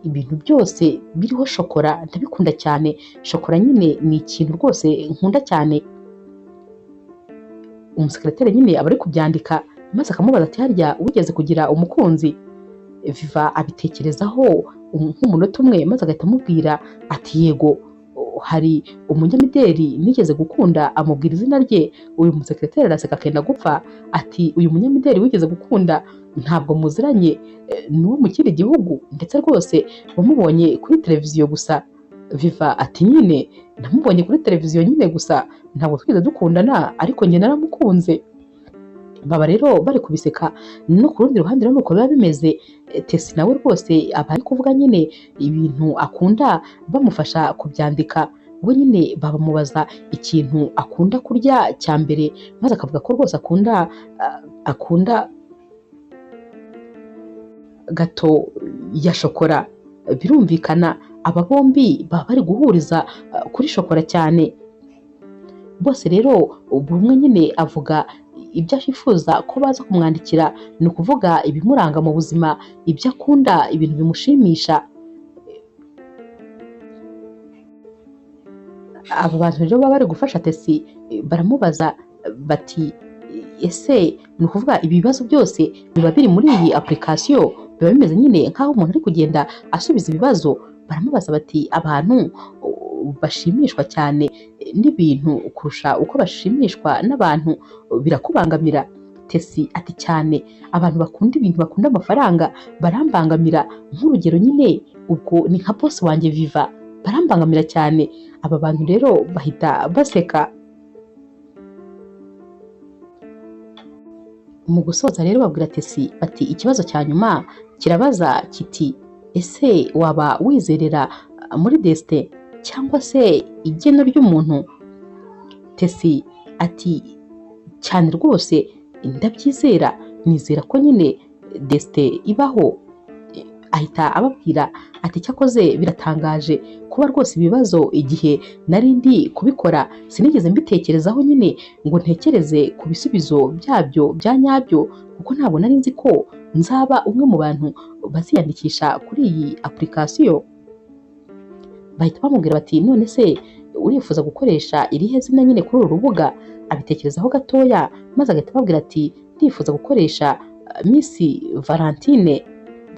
ibintu byose biriho shokora, ndabikunda cyane, shokora nyine ni ikintu rwose nkunda cyane. Umusekreteri nyine aba ari kubyandika maze akamubaza ati harya wigeze kugira umukunzi? Viva abitekerezaho nk'umunota umwe maze agahita amubwira ati yego, hari umunyamideli nigeze gukunda, amubwira izina rye. Uyu musekreteri araseka akenda gupfa ati uyu munyamideli wigeze gukunda ntabwo muziranye, ni uwo mu kindi gihugu, ndetse rwose wamubonye kuri televiziyo gusa. Viva ati nyine namubonye kuri televiziyo nyine gusa, ntabwo twigeze dukundana ariko njye naramukunze. Baba rero bari kubiseka. No ku rundi ruhande rero nuko biba bimeze, Tesi nawe rwose aba ari kuvuga nyine ibintu akunda, bamufasha kubyandika. We nyine babamubaza ikintu akunda kurya cya mbere, maze akavuga ko rwose akunda gato ya shokora. Birumvikana aba bombi baba bari guhuriza kuri shokora cyane. Bose rero buri umwe nyine avuga ibyo yifuza ko baza kumwandikira, ni ukuvuga ibimuranga mu buzima, ibyo akunda, ibintu bimushimisha. Aba bantu rero baba bari gufasha Tesi baramubaza bati ese ni ukuvuga ibi bibazo byose biba biri muri iyi application, biba bimeze nyine nk'aho umuntu ari kugenda asubiza ibibazo. Baramubaza bati abantu bashimishwa cyane n'ibintu kurusha uko bashimishwa n'abantu birakubangamira? Tesi ati cyane, abantu bakunda ibintu, bakunda amafaranga barambangamira. Nk'urugero nyine ubwo ni nka boss wanjye Viva, barambangamira cyane. Aba bantu rero bahita baseka. Mu gusoza rero babwira Tesi bati ikibazo cya nyuma kirabaza kiti ese waba wizerera muri destin cyangwa se igeno ry'umuntu? Tesi ati cyane rwose ndabyizera, nizera ko nyine destin ibaho. Ahita ababwira ati cyakoze biratangaje kuba rwose ibibazo igihe nari ndi kubikora sinigeze mbitekerezaho nyine ngo ntekereze ku bisubizo byabyo bya nyabyo, kuko ntabwo nari nzi ko nzaba umwe mu bantu baziyandikisha kuri iyi application. Bahita bamubwira bati none se urifuza gukoresha irihe zina nyine kuri uru rubuga? Abitekerezaho gatoya maze agahita ababwira ati ndifuza gukoresha Miss Valentine.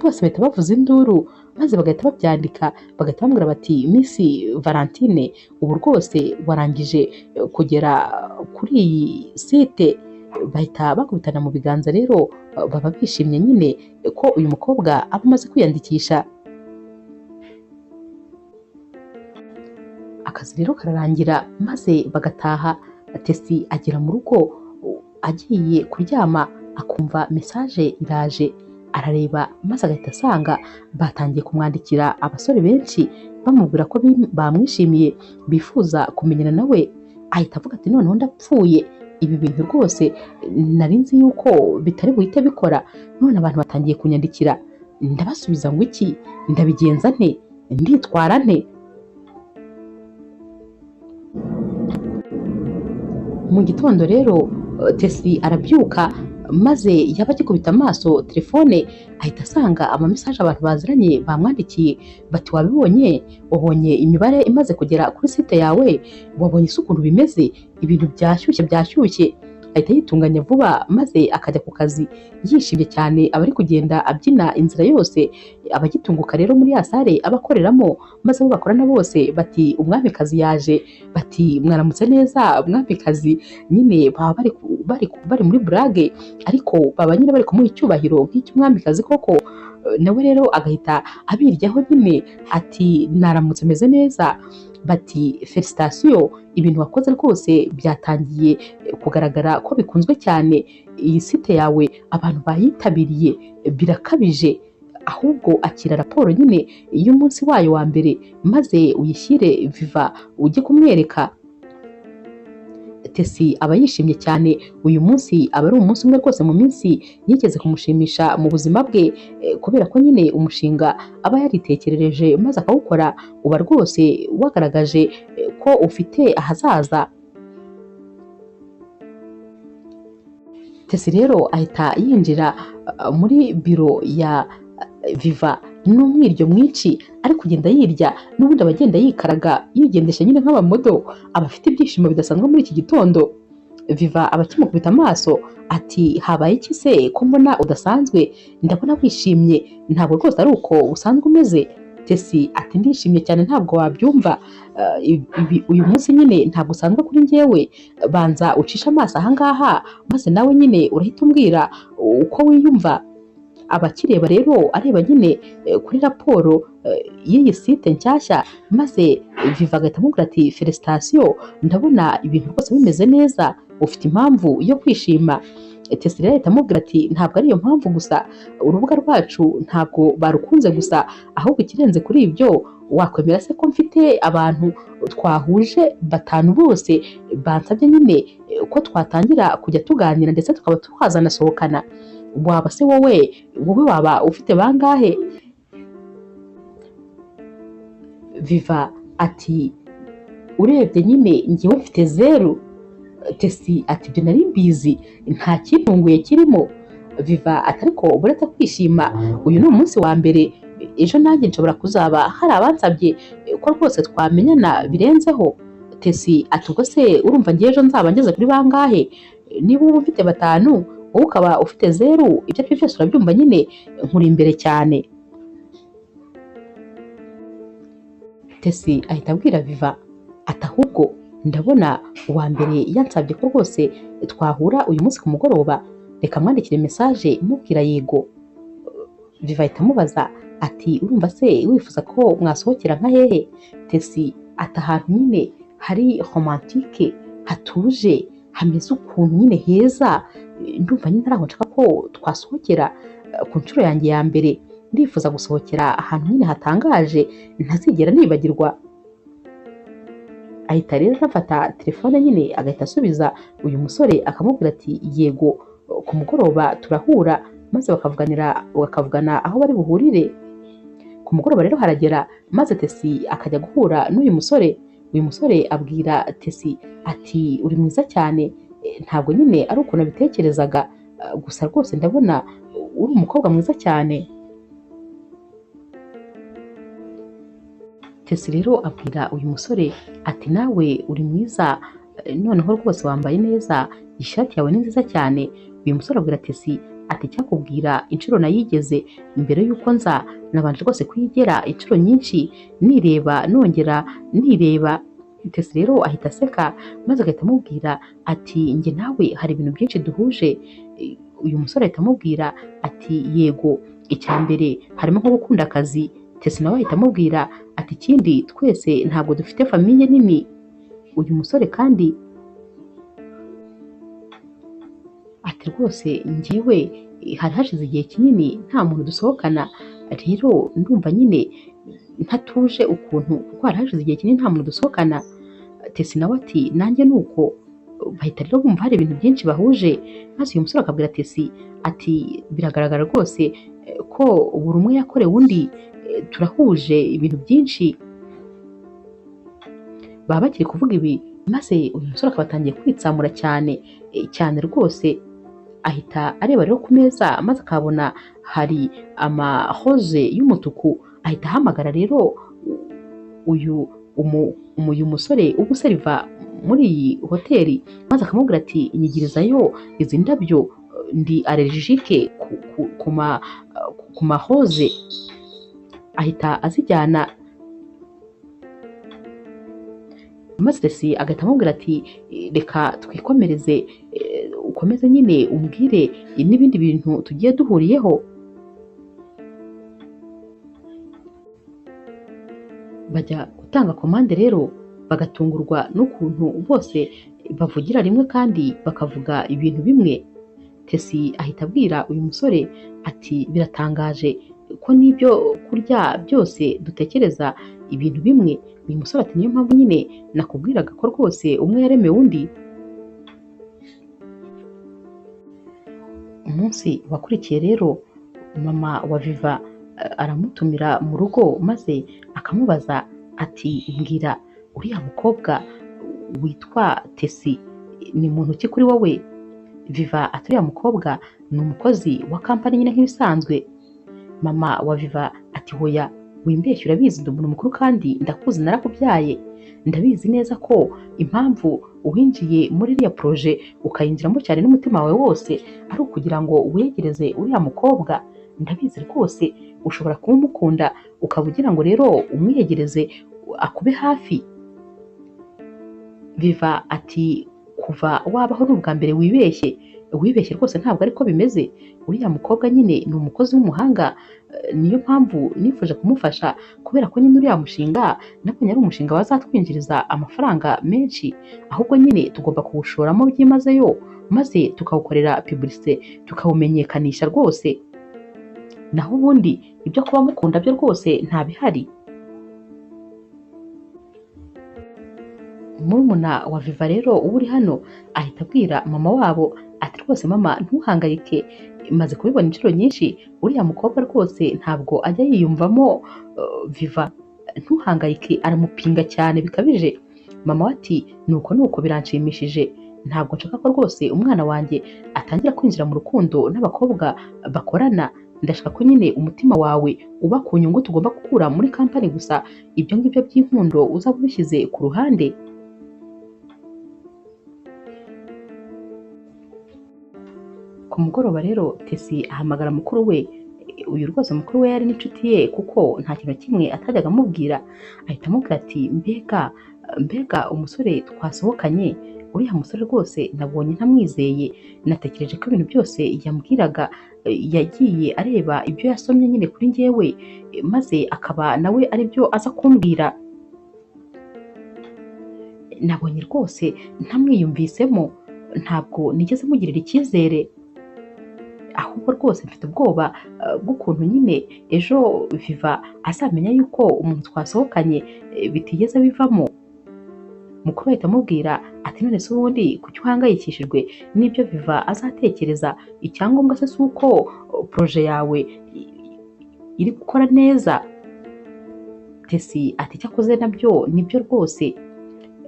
Bose bahita bavuza induru maze bagahita babyandika, bagahita bamubwira bati Miss Valentine ubu rwose warangije kugera kuri iyi site. Bahita bakubitana mu biganza rero, baba bishimye nyine ko uyu mukobwa aba amaze kwiyandikisha. Akazi Akazi rero kararangira maze bagataha. Tesi agera mu rugo agiye kuryama akumva mesaje iraje, arareba maze agahita asanga batangiye kumwandikira abasore benshi bamubwira ko bamwishimiye bifuza kumenyana nawe. Ahita avuga ati noneho ndapfuye, ibi bintu rwose nari nzi yuko bitari buhite bikora, none abantu batangiye kunyandikira, ndabasubiza ngo iki? Ndabigenza nte? Nditwara nte? Mu gitondo rero Tesi arabyuka maze yaba agikubita amaso telefone ahita asanga amamesaje abantu baziranye bamwandikiye bati wabibonye, wabonye imibare imaze kugera kuri site yawe, wabonye ese ukuntu bimeze, ibintu byashyushye byashyushye. Ahita yitunganya vuba maze akajya ku kazi yishimye cyane, aba ari kugenda abyina inzira yose. Abagitunguka rero muri ya sare abakoreramo maze abo bakorana bose bati umwamikazi yaje, bati mwaramutse neza umwamikazi. Nyine baba bari muri burage, ariko baba nyine bari kumuha icyubahiro nk'icy'umwamikazi koko. Nawe rero agahita abiryaho nyine ati naramutse meze neza, bati felicitation, ibintu wakoze rwose byatangiye kugaragara ko bikunzwe cyane, iyi site yawe abantu bayitabiriye birakabije, ahubwo akira raporo nyine y'umunsi wayo wa mbere maze uyishyire Viva ujye kumwereka. Tesi aba yishimye cyane, uyu munsi aba ari umunsi umwe rwose mu minsi yigeze kumushimisha mu buzima bwe, kubera ko nyine umushinga aba yaritekerereje maze akawukora uba rwose wagaragaje ko ufite ahazaza. Tesi rero ahita yinjira muri biro ya Viva n'umwiryo mwinshi, ari kugenda yirya n'ubundi aba agenda yikaraga yigendesha nyine nk'abamodo, aba afite ibyishimo bidasanzwe muri iki gitondo. Viva aba akimukubita amaso ati habaye iki se ko mbona udasanzwe, ndabona wishimye, ntabwo rwose ari uko usanzwe umeze. Tesi ati ndishimye cyane ntabwo wabyumva, uyu munsi nyine ntabwo usanzwe kuri njyewe, banza ucishe amaso ahangaha maze nawe nyine urahita umbwira uko wiyumva. Abakireba rero areba nyine kuri raporo y'iyi site nshyashya, maze Viva agahita amubwira ati felicitation, ndabona ibintu rwose bimeze neza, ufite impamvu yo kwishima. Tesi rero ahita amubwira ati ntabwo ari iyo mpamvu gusa, urubuga rwacu ntabwo barukunze gusa, ahubwo ikirenze kuri ibyo wakwemera se ko mfite abantu twahuje batanu bose bansabye nyine ko twatangira kujya tuganira ndetse tukaba twazanasohokana, waba se wowe waba ufite bangahe? Viva ati urebye nyine njyewe mfite 0. Tesi ati ibyo nari mbizi nta kintunguye kirimo. Viva ati ariko uretse kwishima, uyu ni umunsi wa mbere, ejo nanjye nshobora kuzaba hari abansabye ko rwose twamenyana birenzeho. Tesi ati ubwo se urumva njye ejo nzaba ngeze kuri bangahe? Niba uba ufite 5 wowe ukaba ufite 0, ibyo ari byo byose urabyumva nyine nkuri imbere cyane. Tesi ahita abwira Viva ati ahubwo ndabona uwa mbere yansabye ko rwose twahura uyu munsi ku mugoroba, reka mwandikire mesaje mubwira yego. Viva ahita amubaza ati urumva se wifuza ko mwasohokera nka hehe? Tesi ati ahantu nyine hari romantike, hatuje, hameze ukuntu nyine heza, ndumva nyine ari aho nshaka ko twasohokera ku nshuro yanjye ya mbere, ndifuza gusohokera ahantu nyine hatangaje ntazigera nibagirwa. Ahita rero anafata telefone nyine agahita asubiza uyu musore akamubwira ati yego ku mugoroba turahura, maze bakavugana aho bari buhurire. Ku mugoroba rero haragera maze Tesi akajya guhura n'uyu musore. Uyu musore abwira Tesi ati uri mwiza cyane, ntabwo nyine ari ukuntu abitekerezaga, gusa rwose ndabona uri umukobwa mwiza cyane. Tesi rero abwira uyu musore ati nawe uri mwiza, noneho rwose wambaye neza, ishati yawe ni nziza cyane. Uyu musore abwira Tesi ati cyakubwira inshuro nayigeze mbere y'uko nza, nabanje rwose kuyigera inshuro nyinshi nireba nongera nireba. Tesi rero ahita aseka maze agahita amubwira ati njye nawe hari ibintu byinshi duhuje. Uyu musore ahita amubwira ati yego, icya mbere harimo nko gukunda akazi, Tesi nawe ahita amubwira ati ikindi twese ntabwo dufite famiye nini. Uyu musore kandi ati rwose njyewe hari hashize igihe kinini nta muntu dusohokana, rero ndumva nyine ntatuje ukuntu kuko hari hashize igihe kinini nta muntu dusohokana. Tesi nawe ati nanjye nuko. Bahita rero bumva hari ibintu byinshi bahuje, maze uyu musore akabwira Tesi ati biragaragara rwose ko buri umwe yakorewe undi, turahuje ibintu byinshi. Baba bakiri kuvuga ibi, maze uyu musore akaba atangiye kwitsamura cyane cyane rwose. Ahita areba rero ku meza maze akabona hari amahoze y'umutuku, ahita ahamagara rero uyu musore uba useriva muri iyi hoteli, maze akamubwira ati nyigirizayo izi ndabyo, ndi allergique ku mahoze. Ahita azijyana, maze Tesi agahita amubwira ati reka twikomereze, ukomeze nyine umbwire n'ibindi bintu tugiye duhuriyeho. Bajya gutanga komande rero bagatungurwa n'ukuntu bose bavugira rimwe kandi bakavuga ibintu bimwe. Tesi ahita abwira uyu musore ati biratangaje ko n'ibyo kurya byose dutekereza ibintu bimwe. Uyu musore ati niyo mpamvu nyine nakubwiraga ko rwose umwe yaremewe undi. Umunsi wakurikiye rero mama wa Viva aramutumira mu rugo, maze akamubaza ati mbwira uriya mukobwa witwa Tesi ni muntu ki kuri wowe? Viva ati uriya mukobwa ni umukozi wa kampani nyine nk'ibisanzwe. Mama wa Viva ati hoya wimbeshya, urabizi ndi umuntu mukuru kandi ndakuzi narakubyaye, ndabizi neza ko impamvu uwinjiye muri iriya proje ukayinjiramo cyane n'umutima wawe wose ari ukugira ngo wegereze uriya mukobwa, ndabizi rwose ushobora kuba umukunda ukaba ugira ngo rero umwiyegereze akube hafi. Viva ati kuva wabaho ni ubwa mbere wibeshye, wibeshye rwose ntabwo ariko bimeze, uriya mukobwa nyine ni umukozi w'umuhanga, niyo mpamvu nifuje kumufasha kubera ko nyine uriya mushinga nabonye ari umushinga wazatwinjiriza amafaranga menshi, ahubwo nyine tugomba kuwushoramo byimazeyo maze tukawukorera publicité tukawumenyekanisha rwose, naho ubundi ibyo kuba mukunda byo rwose nta bihari. Murumuna wa Viva rero uba uri hano ahita abwira mama wabo ati rwose mama ntuhangayike, maze kubibona inshuro nyinshi uriya mukobwa rwose ntabwo ajya yiyumvamo Viva, ntuhangayike aramupinga cyane bikabije. Mama we ati nuko nuko biranshimishije, ntabwo nshaka ko rwose umwana wanjye atangira kwinjira mu rukundo n'abakobwa bakorana, ndashaka ko nyine umutima wawe uba ku nyungu tugomba gukura muri kampani gusa, ibyo ngibyo by'inkundo uzaba ubishyize ku ruhande. Ku mugoroba rero Tesi ahamagara mukuru we, uyu rwose mukuru we yari n'inshuti ye kuko nta kintu kimwe atajyaga amubwira, ahita amubwira ati mbega mbega umusore twasohokanye, uriya musore rwose nabonye ntamwizeye, natekereje ko ibintu byose yambwiraga yagiye areba ibyo yasomye nyine kuri njyewe, maze akaba nawe aribyo aza kumbwira, nabonye rwose ntamwiyumvisemo, ntabwo nigeze mugirira icyizere, ahubwo rwose mfite ubwoba bw'ukuntu nyine ejo Viva azamenya yuko umuntu twasohokanye bitigeze bivamo. Mukuru ahita amubwira ati none se ubundi kuki uhangayikishijwe n'ibyo Viva azatekereza, icyangombwa se si uko proje yawe iri gukora neza? Tesi ati icyakoze nabyo nibyo rwose.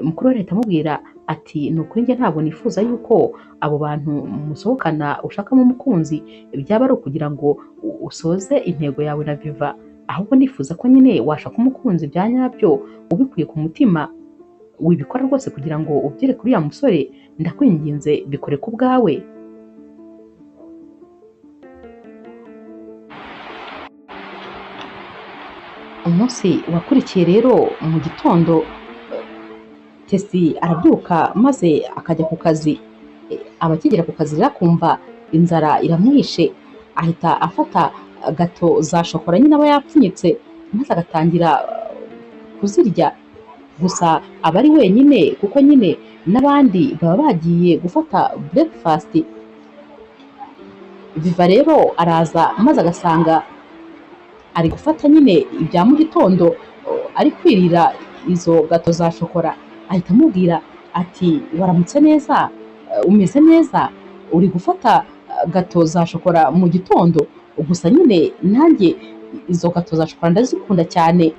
Mukuru ahita amubwira ati ni ukuri njye ntabwo nifuza yuko abo bantu musohokana ushakamo umukunzi byaba ari ukugira ngo usoze intego yawe na Viva, ahubwo nifuza ko nyine washaka umukunzi bya nyabyo ubikuye ku mutima, wibikora rwose kugira ngo ubyere kuri uriya musore, ndakwinginze bikore ku bwawe. Umunsi wakurikiye rero mu gitondo Tesi arabyuka maze akajya ku kazi, aba akigera ku kazi rero akumva inzara iramwishe, ahita afata gato za shokora nyine aba yapfunyitse maze agatangira kuzirya. Gusa aba ari wenyine kuko nyine n'abandi baba bagiye gufata breakfast. Viva rero araza maze agasanga ari gufata nyine ibya mu gitondo, ari kwirira izo gato za shokora. Ahita amubwira ati waramutse neza, umeze neza, uri gufata gato za shokora mu gitondo? Gusa nyine nanjye izo gato za shokora ndazikunda cyane.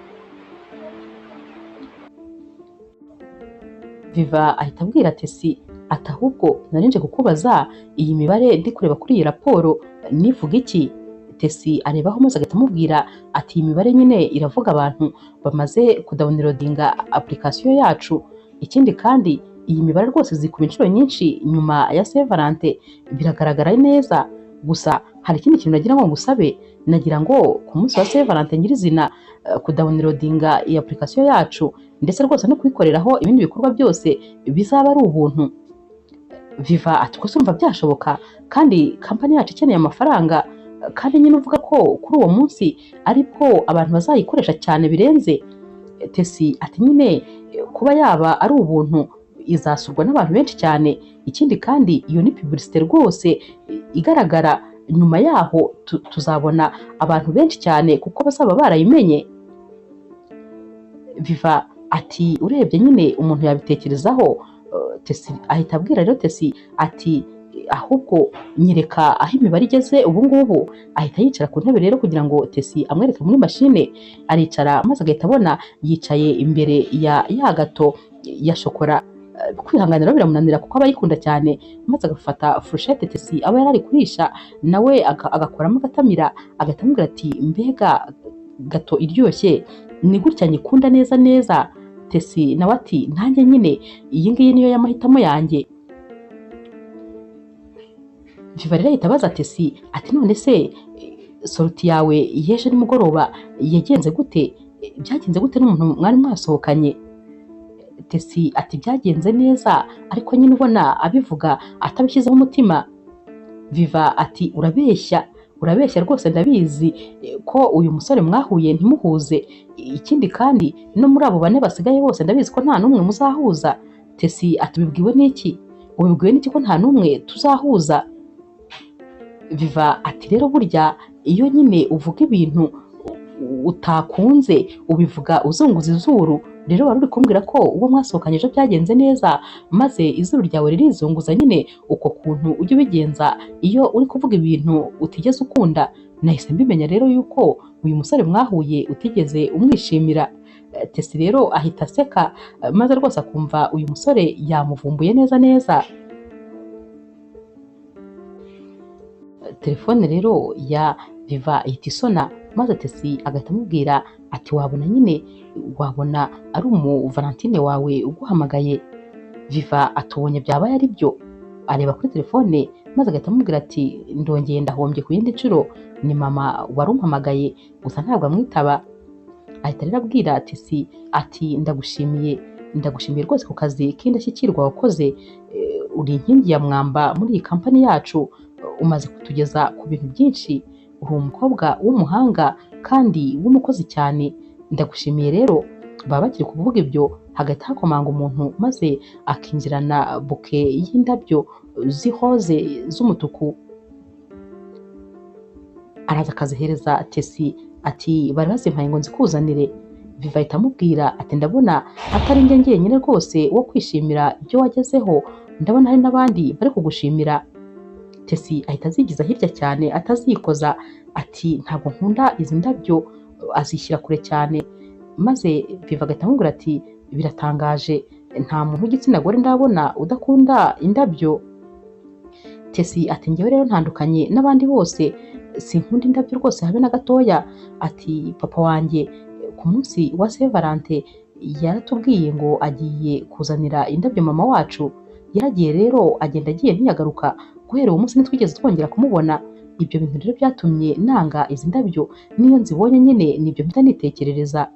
Viva ahita abwira Tesi ati ahubwo narinje kukubaza iyi mibare ndi kureba kuri iyi raporo nivuga iki? Tesi arebaho maze agahita amubwira ati iyi mibare nyine iravuga abantu bamaze kudawunirodinga application yacu. Ikindi kandi iyi mibare rwose zikuba inshuro nyinshi nyuma ya Saint Valentin, biragaragara neza. Gusa hari ikindi kintu nagira ngo ngusabe, nagira ngo ku munsi wa Saint Valentin nyirizina kudawunirodinga iyi application yacu ndetse rwose no kuyikoreraho ibindi bikorwa byose bizaba ari ubuntu. Viva ati ko urumva byashoboka kandi kampani yacu ikeneye amafaranga, kandi nyine uvuga ko kuri uwo munsi aribwo abantu bazayikoresha cyane birenze. Tesi ati nyine kuba yaba ari ubuntu izasurwa n'abantu benshi cyane. Ikindi kandi iyo ni publicité rwose igaragara, nyuma yaho tuzabona abantu benshi cyane kuko bazaba barayimenye. Viva ati urebye nyine umuntu yabitekerezaho. Tesi ahita abwira rero Tesi ati ahubwo nyereka aho imibare igeze ubu ngubu. Ahita yicara ku ntebe rero kugira ngo Tesi amwereke muri mashine. Aricara maze agahita abona yicaye imbere ya gato ya shokora. Kwihanganira biramunanira kuko aba ayikunda cyane, maze agafata furushete Tesi aba yari ari kurisha nawe agakoramo agatamira, agahita amubwira ati mbega gato iryoshye, ni gutya nyikunda neza neza. Tesi nawe ati nanjye nyine iyi ngiyi niyo y'amahitamo yanjye. Viva rero ahita abaza Tesi ati none se soroti yawe y'ejo nimugoroba yagenze gute? Byagenze gute n'umuntu mwari mwasohokanye? Tesi ati byagenze neza, ariko nyine ubona abivuga atabishyizeho umutima. Viva ati urabeshya, urabeshya rwose, ndabizi ko uyu musore mwahuye ntimuhuze. Ikindi kandi no muri abo bane basigaye bose ndabizi ko nta n'umwe muzahuza. Tesi ati ubibwiwe n'iki? Ubibwiwe n'iki ko nta n'umwe tuzahuza? Viva ati rero burya iyo nyine uvuga ibintu utakunze ubivuga uzunguza izuru. Rero wari uri kumbwira ko uwo mwasohokanye ejo byagenze neza, maze izuru ryawe ririzunguza nyine uko kuntu ujya ubigenza iyo uri kuvuga ibintu utigeze ukunda. Nahise mbimenya rero yuko uyu musore mwahuye utigeze umwishimira. Tesi rero ahita aseka maze rwose akumva uyu musore yamuvumbuye neza neza. Telefone rero ya Viva ihita isona, maze Tesi agahita amubwira ati wabona nyine, wabona ari umu Valentine wawe uguhamagaye. Viva atubonye byabaye ari byo, areba kuri telefone maze agahita amubwira ati ndongeye ndahombye ku yindi nshuro, ni mama wari umpamagaye gusa ntabwo amwitaba. Ahita rero abwira Tesi ati ndagushimiye, ndagushimiye rwose ku kazi k'indashyikirwa wakoze, uri inkingi ya mwamba muri iyi kampani yacu, umaze kutugeza ku bintu byinshi, uri umukobwa w'umuhanga kandi w'umukozi cyane, ndagushimiye rero. Baba bakiri kuvuga ibyo hagati hakomanga umuntu maze akinjirana buke y'indabyo z'ihoze z'umutuku, araza akazihereza Tesi ati bari bazimpaye ngo nzikuzanire. Viva ahita amubwira ati ndabona atari njye njyenyine rwose wo kwishimira ibyo wagezeho, ndabona hari n'abandi bari kugushimira. Tesi ahita azigiza hirya cyane atazikoza ati ntabwo nkunda izi ndabyo, azishyira kure cyane. Maze Viva agahita amubwira ati biratangaje, nta muntu w'igitsina gore ndabona udakunda indabyo. Tesi ati njyewe rero ntandukanye n'abandi bose, sinkunda indabyo rwose habe na gatoya. Ati papa wanjye ku munsi wa Saint Valentin yaratubwiye ngo agiye kuzanira indabyo mama wacu, yaragiye rero agenda agiye ntiyagaruka, guhera uwo munsi ntitwigeze twongera kumubona. Ibyo bintu rero byatumye nanga izi ndabyo, niyo nzibonye nyine nibyo mpita nitekerereza.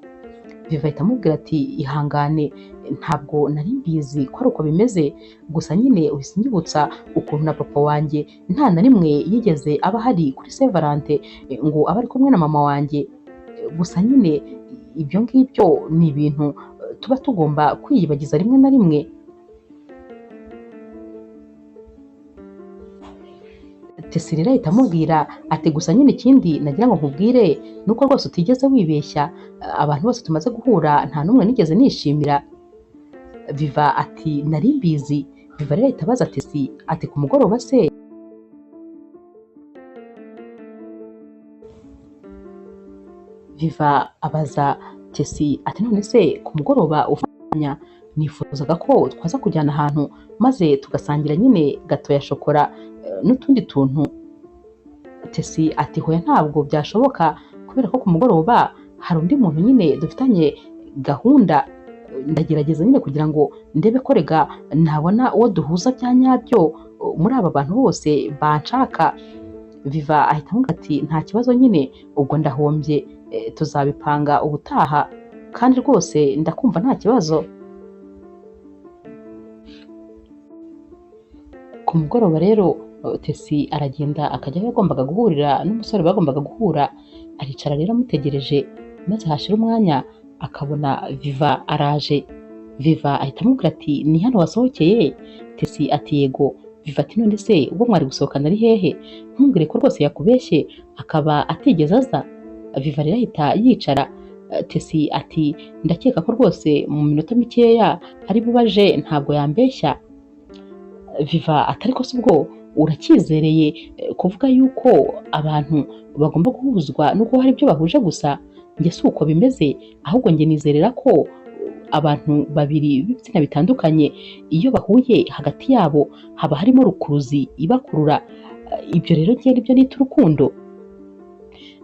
Viva ahita amubwira ati ihangane, ntabwo nari mbizi ko ari uko bimeze, gusa nyine uhise unyibutsa ukuntu na papa wanjye nta na rimwe yigeze aba ahari kuri Saint Valentin ngo abe ari kumwe na mama wanjye. Gusa nyine ibyo ngibyo ni ibintu tuba tugomba kwiyibagiza rimwe na rimwe. Tesi rero ahita amubwira ati gusa nyine ikindi nagira ngo nkubwire nuko rwose utigeze wibeshya, abantu bose tumaze guhura nta n'umwe nigeze nishimira. Viva ati nari mbizi. Viva rero ahita abaza Tesi ati ku mugoroba se Viva abaza Tesi ati none se ku mugoroba ufanya nifuzaga ko twaza kujyana ahantu maze tugasangira nyine gato ya shokora n'utundi tuntu. Tesi ati hoya ntabwo byashoboka kubera ko ku mugoroba hari undi muntu nyine dufitanye gahunda, ndagerageza nyine kugira ngo ndebe ko rega nabona uwo duhuza bya nyabyo muri aba bantu bose banshaka. Viva ahita amubwira ati nta kibazo nyine ubwo ndahombye, tuzabipanga ubutaha kandi rwose ndakumva nta kibazo. Ku mugoroba rero Tesi aragenda akajya aho yagombaga guhurira n'umusore bagombaga guhura, aricara rero amutegereje, maze hashira umwanya akabona Viva araje. Viva ahita amubwira ati ni hano wasohokeye? Tesi ati yego. Viva ati none se ubwo mwari gusohokana ari hehe? Ntumbwire ko rwose yakubeshye akaba atigeze aza. Viva rero ahita yicara. Tesi ati ndakeka ko rwose mu minota mikeya ari bubaje ntabwo yambeshya. Viva atari ko se ubwo uracyizereye kuvuga yuko abantu bagomba guhuzwa nuko hari ibyo bahuje gusa? Njye si uko bimeze, ahubwo njye nizerera ko abantu babiri b'ibitsina bitandukanye iyo bahuye hagati yabo haba harimo rukuruzi ibakurura. Ibyo rero njye nibyo nita urukundo.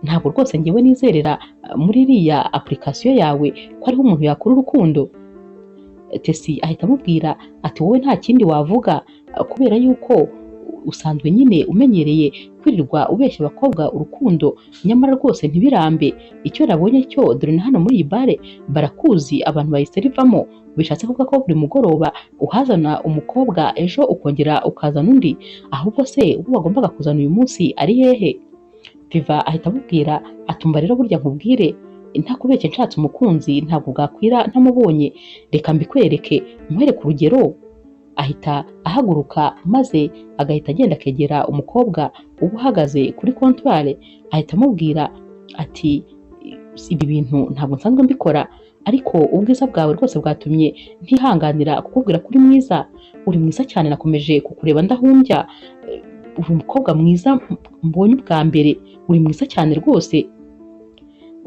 Ntabwo rwose njyewe nizerera muri iriya application yawe ko ariho umuntu yakura urukundo. Tesi ahita amubwira ati wowe nta kindi wavuga kubera yuko usanzwe nyine umenyereye kwirirwa ubeshya abakobwa urukundo, nyamara rwose ntibirambe. Icyo nabonye cyo dore na hano muri iyi bare barakuzi, abantu bayiserivamo, bishatse kuvuga ko buri mugoroba uhazana umukobwa ejo ukongera ukazana undi, ahubwo se uwo wagombaga kuzana uyu munsi ari hehe? Viva ahita amubwira atumva rero burya nkubwire ntakubeshye nshatse umukunzi ntabwo bwakwira ntamubonye, reka mbikwereke nkwereke urugero. Ahita ahaguruka maze agahita agenda akegera umukobwa uba uhagaze kuri kontwari, ahita amubwira ati ibi bintu ntabwo nsanzwe mbikora, ariko ubwiza bwawe rwose bwatumye ntihanganira kukubwira ko uri mwiza, uri mwiza cyane, nakomeje kukureba ndahumbya, uri umukobwa mwiza mbonye ubwa mbere, uri mwiza cyane rwose.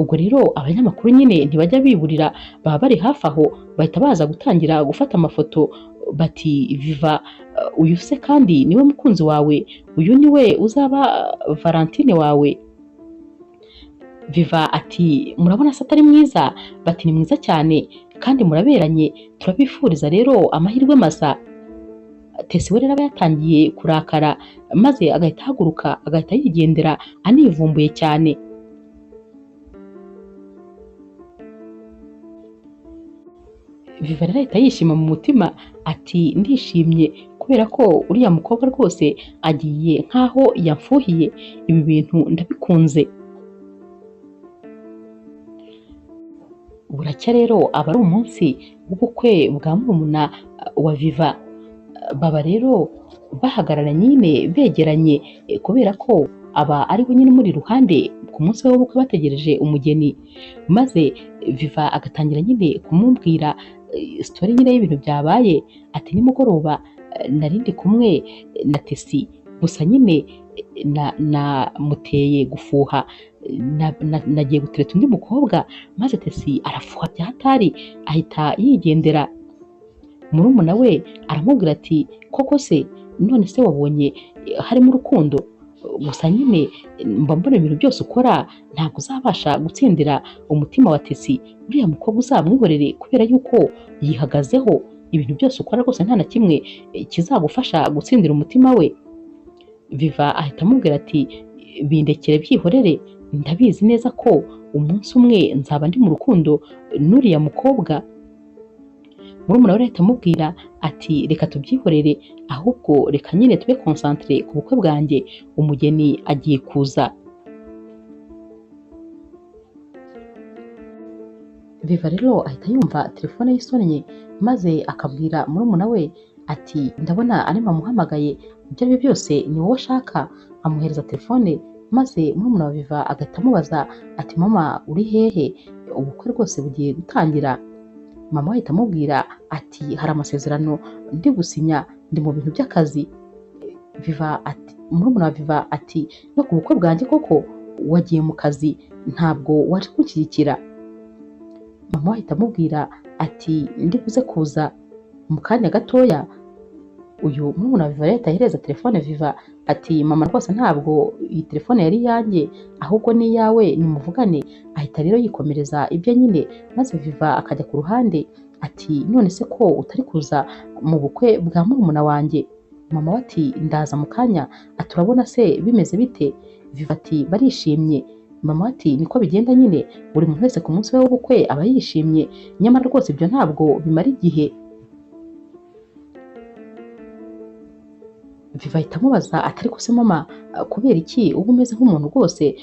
Ubwo rero abanyamakuru nyine ntibajya biburira, baba bari hafi aho, bahita baza gutangira gufata amafoto bati Viva uyu se kandi niwe mukunzi wawe, uyu niwe uzaba Valentine wawe. Viva ati murabona se atari mwiza? Bati ni mwiza cyane kandi muraberanye, turabifuriza rero amahirwe masa. Tesi we rero aba yatangiye kurakara maze agahita ahaguruka agahita yigendera anivumbuye cyane. Viva rero ahita yishima mu mutima ati ndishimye kubera ko uriya mukobwa rwose agiye nkaho yamfuhiye, ibi bintu ndabikunze. Buracya rero aba ari umunsi w'ubukwe bwa murumuna wa Viva, baba rero bahagarara nyine begeranye kubera ko aba ari we nyine muri ruhande ku munsi w'ubukwe bategereje umugeni, maze Viva agatangira nyine kumubwira sitori nyine y'ibintu byabaye, ati nimugoroba nari ndi kumwe na Tesi gusa nyine namuteye gufuha, nagiye gutereta undi mukobwa, maze Tesi arafuha bya hatari ahita yigendera. Murumuna we aramubwira ati koko se none se wabonye harimo urukundo? Gusa nyine mba mbona ibintu byose ukora ntabwo uzabasha gutsindira umutima wa Tesi, uriya mukobwa uzamwihorere kubera yuko yihagazeho, ibintu byose ukora rwose nta na kimwe kizagufasha gutsindira umutima we. Viva ahita amubwira ati bindekere byihorere, ndabizi neza ko umunsi umwe nzaba ndi mu rukundo n'uriya mukobwa. Murumuna we ahita amubwira ati reka tubyihorere, ahubwo reka nyine tube concentre ku bukwe bwanjye, umugeni agiye kuza. Viva rero ahita yumva telefone ye isonnye maze akabwira murumuna we ati ndabona ari mama uhamagaye, ibyo ari byo byose ni wowe ashaka. Amuhereza telefone maze murumuna wa Viva agahita amubaza ati mama uri hehe, ubukwe rwose bugiye gutangira. Mama we ahita amubwira ati hari amasezerano ndi gusinya, ndi mu bintu by'akazi. Viva ati, murumuna wa Viva ati no ku bukwe bwanjye koko wagiye mu kazi ntabwo waje kunshyigikira. Mama we ahita amubwira ati ndi buze kuza mu kanya gatoya. Uyu murumuna wa Viva rero ahita ahereza telefone Viva ati mama rwose ntabwo iyi telefone yari iyanjye ahubwo ni iyawe, nimuvugane. Ahita rero yikomereza ibyo nyine, maze Viva akajya ku ruhande ati none se ko utari kuza mu bukwe bwa murumuna wanjye? Mama we ati ndaza mu kanya. Ati urabona se bimeze bite? Viva ati barishimye. Mama we ati niko bigenda nyine, buri muntu wese ku munsi we w'ubukwe aba yishimye, nyamara rwose ibyo ntabwo bimara igihe. Viva ahita amubaza ati ariko se mama, kubera iki uba umeze nk'umuntu rwose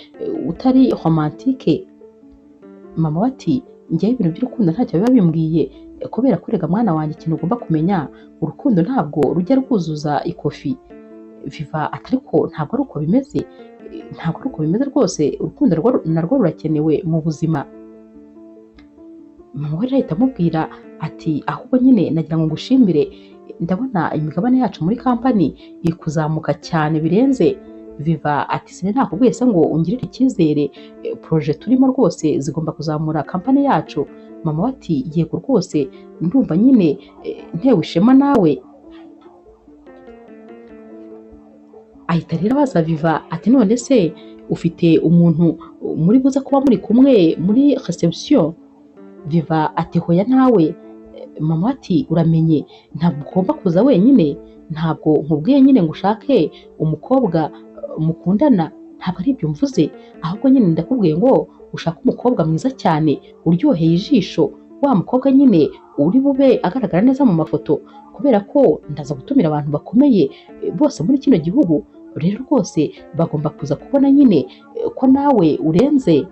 utari romantike? Mama we ati njyewe ibintu by'urukundo ntacyo biba bimbwiye, kubera ko rega mwana wanjye ikintu ugomba kumenya, urukundo ntabwo rujya rwuzuza ikofi. Viva ati ariko ntabwo ari uko bimeze, ntabwo ari uko bimeze rwose, urukundo narwo rurakenewe mu buzima. Mama we rero ahita amubwira ati ahubwo nyine nagira ngo ngushimire, ndabona imigabane yacu muri kampani iri kuzamuka cyane birenze. Viva ati sine nakubwiye se ngo ungirire icyizere, proje turimo rwose zigomba kuzamura kampani yacu. Mama we ati yego rwose ndumva nyine ntewe ishema nawe. Ahita rero abaza Viva ati none se ufite umuntu muri buze kuba muri kumwe muri reception? Viva ati hoya ntawe. Mama ati uramenye ntabwo ugomba kuza wenyine, ntabwo nkubwiye nyine ngo ushake umukobwa mukundana, ntabwo ari ibyo mvuze, ahubwo nyine ndakubwiye ngo ushake umukobwa mwiza cyane uryoheye ijisho, wa mukobwa nyine uri bube agaragara neza mu mafoto, kubera ko ndaza gutumira abantu bakomeye bose muri kino gihugu, rero rwose bagomba kuza kubona nyine ko nawe urenze.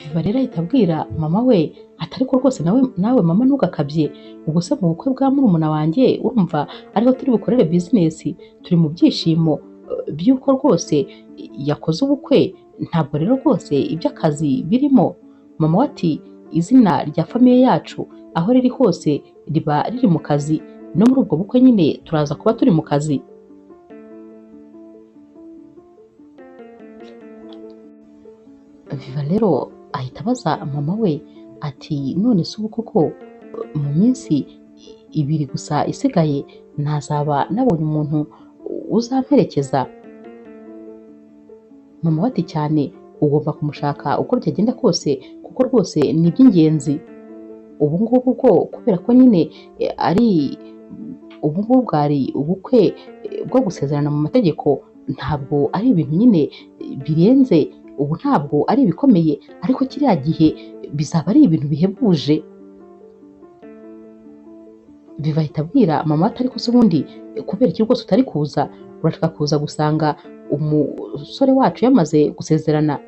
Viva rero ahita abwira mama we ati ariko rwose nawe mama ntugakabye, ubwo se mu bukwe bwa murumuna wanjye urumva ariho turi bukorere bizinesi, turi mu byishimo by'uko rwose yakoze ubukwe, ntabwo rero rwose iby'akazi birimo. Mama we ati izina rya famiye yacu aho riri hose riba riri mu kazi, no muri ubwo bukwe nyine turaza kuba turi mu kazi. Viva rero ahita abaza mama we ati none se ubu koko mu minsi ibiri gusa isigaye ntazaba nabonye umuntu uzamperekeza? Mama we ati cyane, ugomba kumushaka uko byagenda kose kuko rwose ni iby'ingenzi. Ubu ngubu bwo kubera ko nyine ari ubu ngubu bwari ubukwe bwo gusezerana mu mategeko, ntabwo ari ibintu nyine birenze, ubu ntabwo ari ibikomeye, ariko kiriya gihe bizaba ari ibintu bihebuje. Viva ahita abwira mama ati ariko se ubundi kubera iki rwose utari kuza, urashaka kuza gusanga umusore wacu yamaze gusezerana?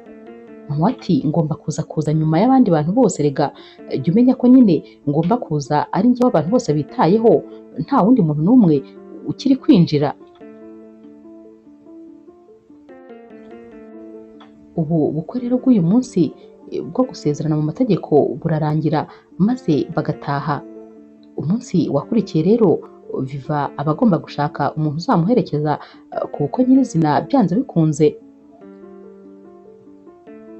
Mama ati ngomba kuza nyuma y'abandi bantu bose, rega jya umenya ko nyine ngomba kuza ari njyewe abantu bose bitayeho, nta wundi muntu n'umwe ukiri kwinjira. Ubu bukwe rero bw'uyu munsi bwo gusezerana mu mategeko burarangira maze bagataha. Umunsi wakurikiye rero Viva aba agomba gushaka umuntu uzamuherekeza ku bukwe nyirizina byanze bikunze.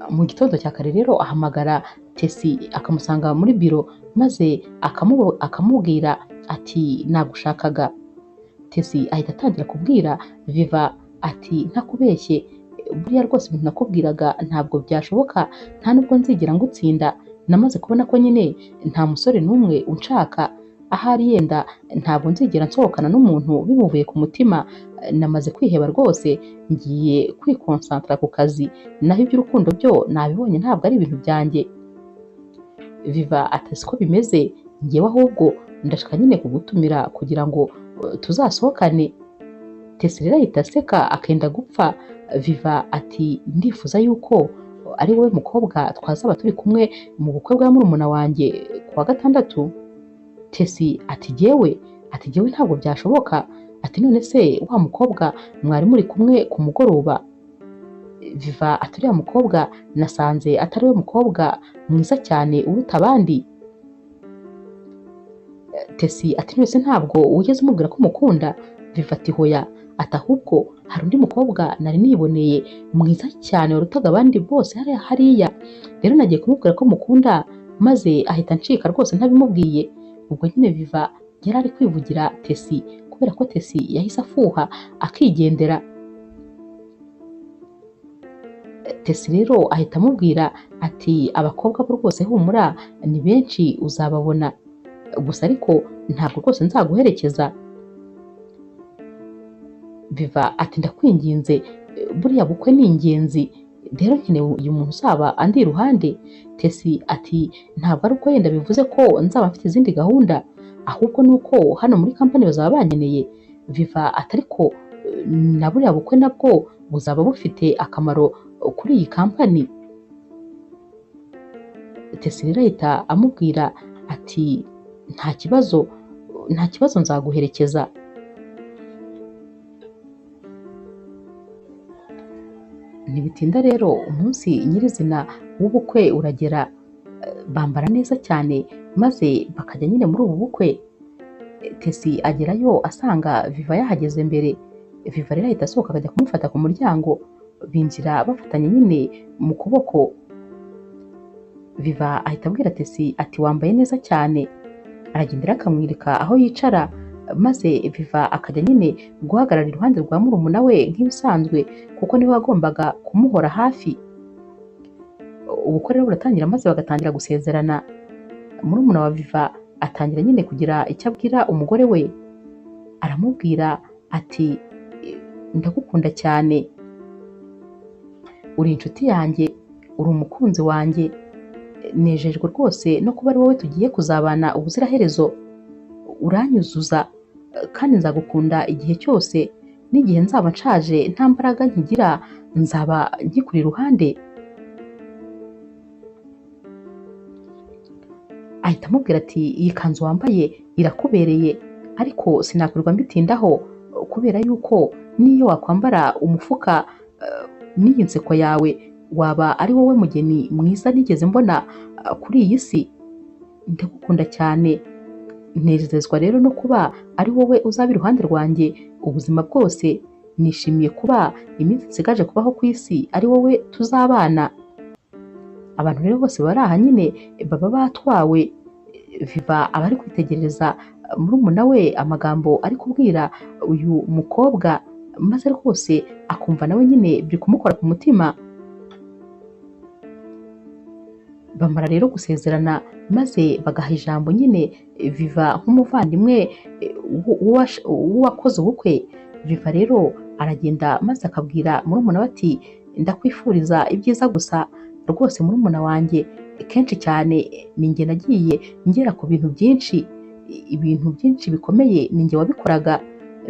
Mu gitondo cya kare rero ahamagara Tesi akamusanga muri biro maze akamubwira ati nagushakaga. Tesi ahita atangira kubwira Viva ati ntakubeshye, buriya rwose ibintu nakubwiraga ntabwo byashoboka, nta nubwo nzigera ngutsinda, namaze kubona ko nyine nta musore n'umwe unshaka, ahari yenda ntabwo nzigera nsohokana n'umuntu bimuvuye ku mutima, namaze kwiheba rwose, ngiye kwikonsantara ku kazi, naho iby'urukundo byo nabibonye ntabwo ari ibintu byanjye. Viva ati siko bimeze, njyewe ahubwo ndashaka nyine kugutumira kugira ngo tuzasohokane. Tesi rero ahita aseka akenda gupfa. Viva ati ndifuza yuko ari wowe mukobwa twazaba turi kumwe mu bukwe bwa murumuna wanjye ku wa gatandatu? Tesi ati jyewe, ati jyewe ntabwo byashoboka. Ati none se wa mukobwa mwari muri kumwe ku mugoroba? Viva ati uriya mukobwa nasanze atari we mukobwa mwiza cyane uruta abandi. Tesi ati none se ntabwo wigeze umubwira ko umukunda? Viva ati hoya, ati ahubwo hari undi mukobwa nari niboneye mwiza cyane warutaga abandi bose hariya hariya, rero nagiye kumubwira ko mukunda maze ahita ancika rwose ntabimubwiye. Ubwo nyine Viva yari ari kwivugira Tesi kubera ko Tesi yahise afuha akigendera. Tesi rero ahita amubwira ati abakobwa bo rwose humura ni benshi uzababona, gusa ariko ntabwo rwose nzaguherekeza. Viva ati ndakwinginze, buriya bukwe ni ingenzi, rero nkeneye uyu muntu uzaba andi iruhande. Tesi ati ntabwo ari uko yenda bivuze ko nzaba mfite izindi gahunda, ahubwo ni uko hano muri kampani bazaba bankeneye. Viva ati ariko na buriya bukwe nabwo buzaba bufite akamaro kuri iyi kampani. Tesi rero ahita amubwira ati nta kibazo, nta kibazo nzaguherekeza. Ntibitinda rero umunsi nyirizina w'ubukwe uragera, bambara neza cyane maze bakajya nyine muri ubu bukwe. Tesi agerayo asanga Viva yahageze mbere. Viva rero ahita asohoka akajya kumufata ku muryango, binjira bafatanye nyine mu kuboko. Viva ahita abwira Tesi ati wambaye neza cyane. Aragenda akamwereka aho yicara, maze Viva akajya nyine guhagarara iruhande rwa murumuna we nk'ibisanzwe kuko niwe wagombaga kumuhora hafi. Ubukwe rero buratangira maze bagatangira gusezerana. Murumuna wa Viva atangira nyine kugira icyo abwira umugore we, aramubwira ati ndagukunda cyane, uri inshuti yanjye, uri umukunzi wanjye, nejejwe rwose no kuba ari wowe tugiye kuzabana ubuziraherezo, uranyuzuza kandi nzagukunda igihe cyose, n'igihe nzaba nshaje nta mbaraga nkigira nzaba nkikuri iruhande. Ahita amubwira ati iyi kanzu wambaye irakubereye, ariko sinakwirwa mbitindaho kubera yuko n'iyo wakwambara umufuka n'iyi nseko yawe waba ari wowe mugeni mwiza nigeze mbona kuri iyi si. Ndagukunda cyane, nezezwa rero no kuba ari wowe uzaba iruhande rwanjye ubuzima bwose, nishimiye kuba iminsi nsigaje kubaho ku isi ari wowe tuzabana. Abantu rero bose bari aha nyine baba batwawe. Viva aba ari kwitegereza murumuna we amagambo ari kubwira uyu mukobwa, maze rwose akumva nawe nyine biri kumukora ku mutima. Bamara rero gusezerana maze bagaha ijambo nyine Viva nk'umuvandimwe w'uwakoze ubukwe. Viva rero aragenda maze akabwira murumuna we ati ndakwifuriza ibyiza gusa rwose murumuna wanjye, kenshi cyane ni njye nagiye ngera ku bintu byinshi, ibintu byinshi bikomeye ni njye wabikoraga,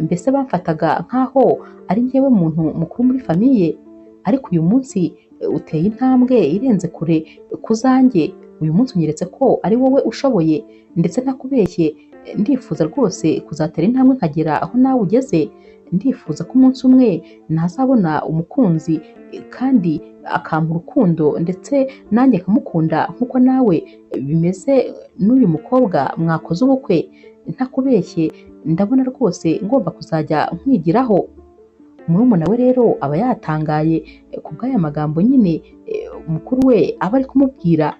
mbese bamfataga nk'aho ari njyewe muntu mukuru muri famiye, ariko uyu munsi uteye intambwe irenze kure ku zanjye, uyu munsi unyeretse ko ari wowe ushoboye, ndetse ntakubeshye ndifuza rwose kuzatera intambwe nkagera aho nawe ugeze, ndifuza ko umunsi umwe nazabona umukunzi kandi akampa urukundo ndetse nanjye nkamukunda nk'uko nawe bimeze n'uyu mukobwa mwakoze ubukwe, ntakubeshye ndabona rwose ngomba kuzajya nkwigiraho. Murumuna we rero aba yatangaye ku bw'aya magambo nyine mukuru we aba ari kumubwira.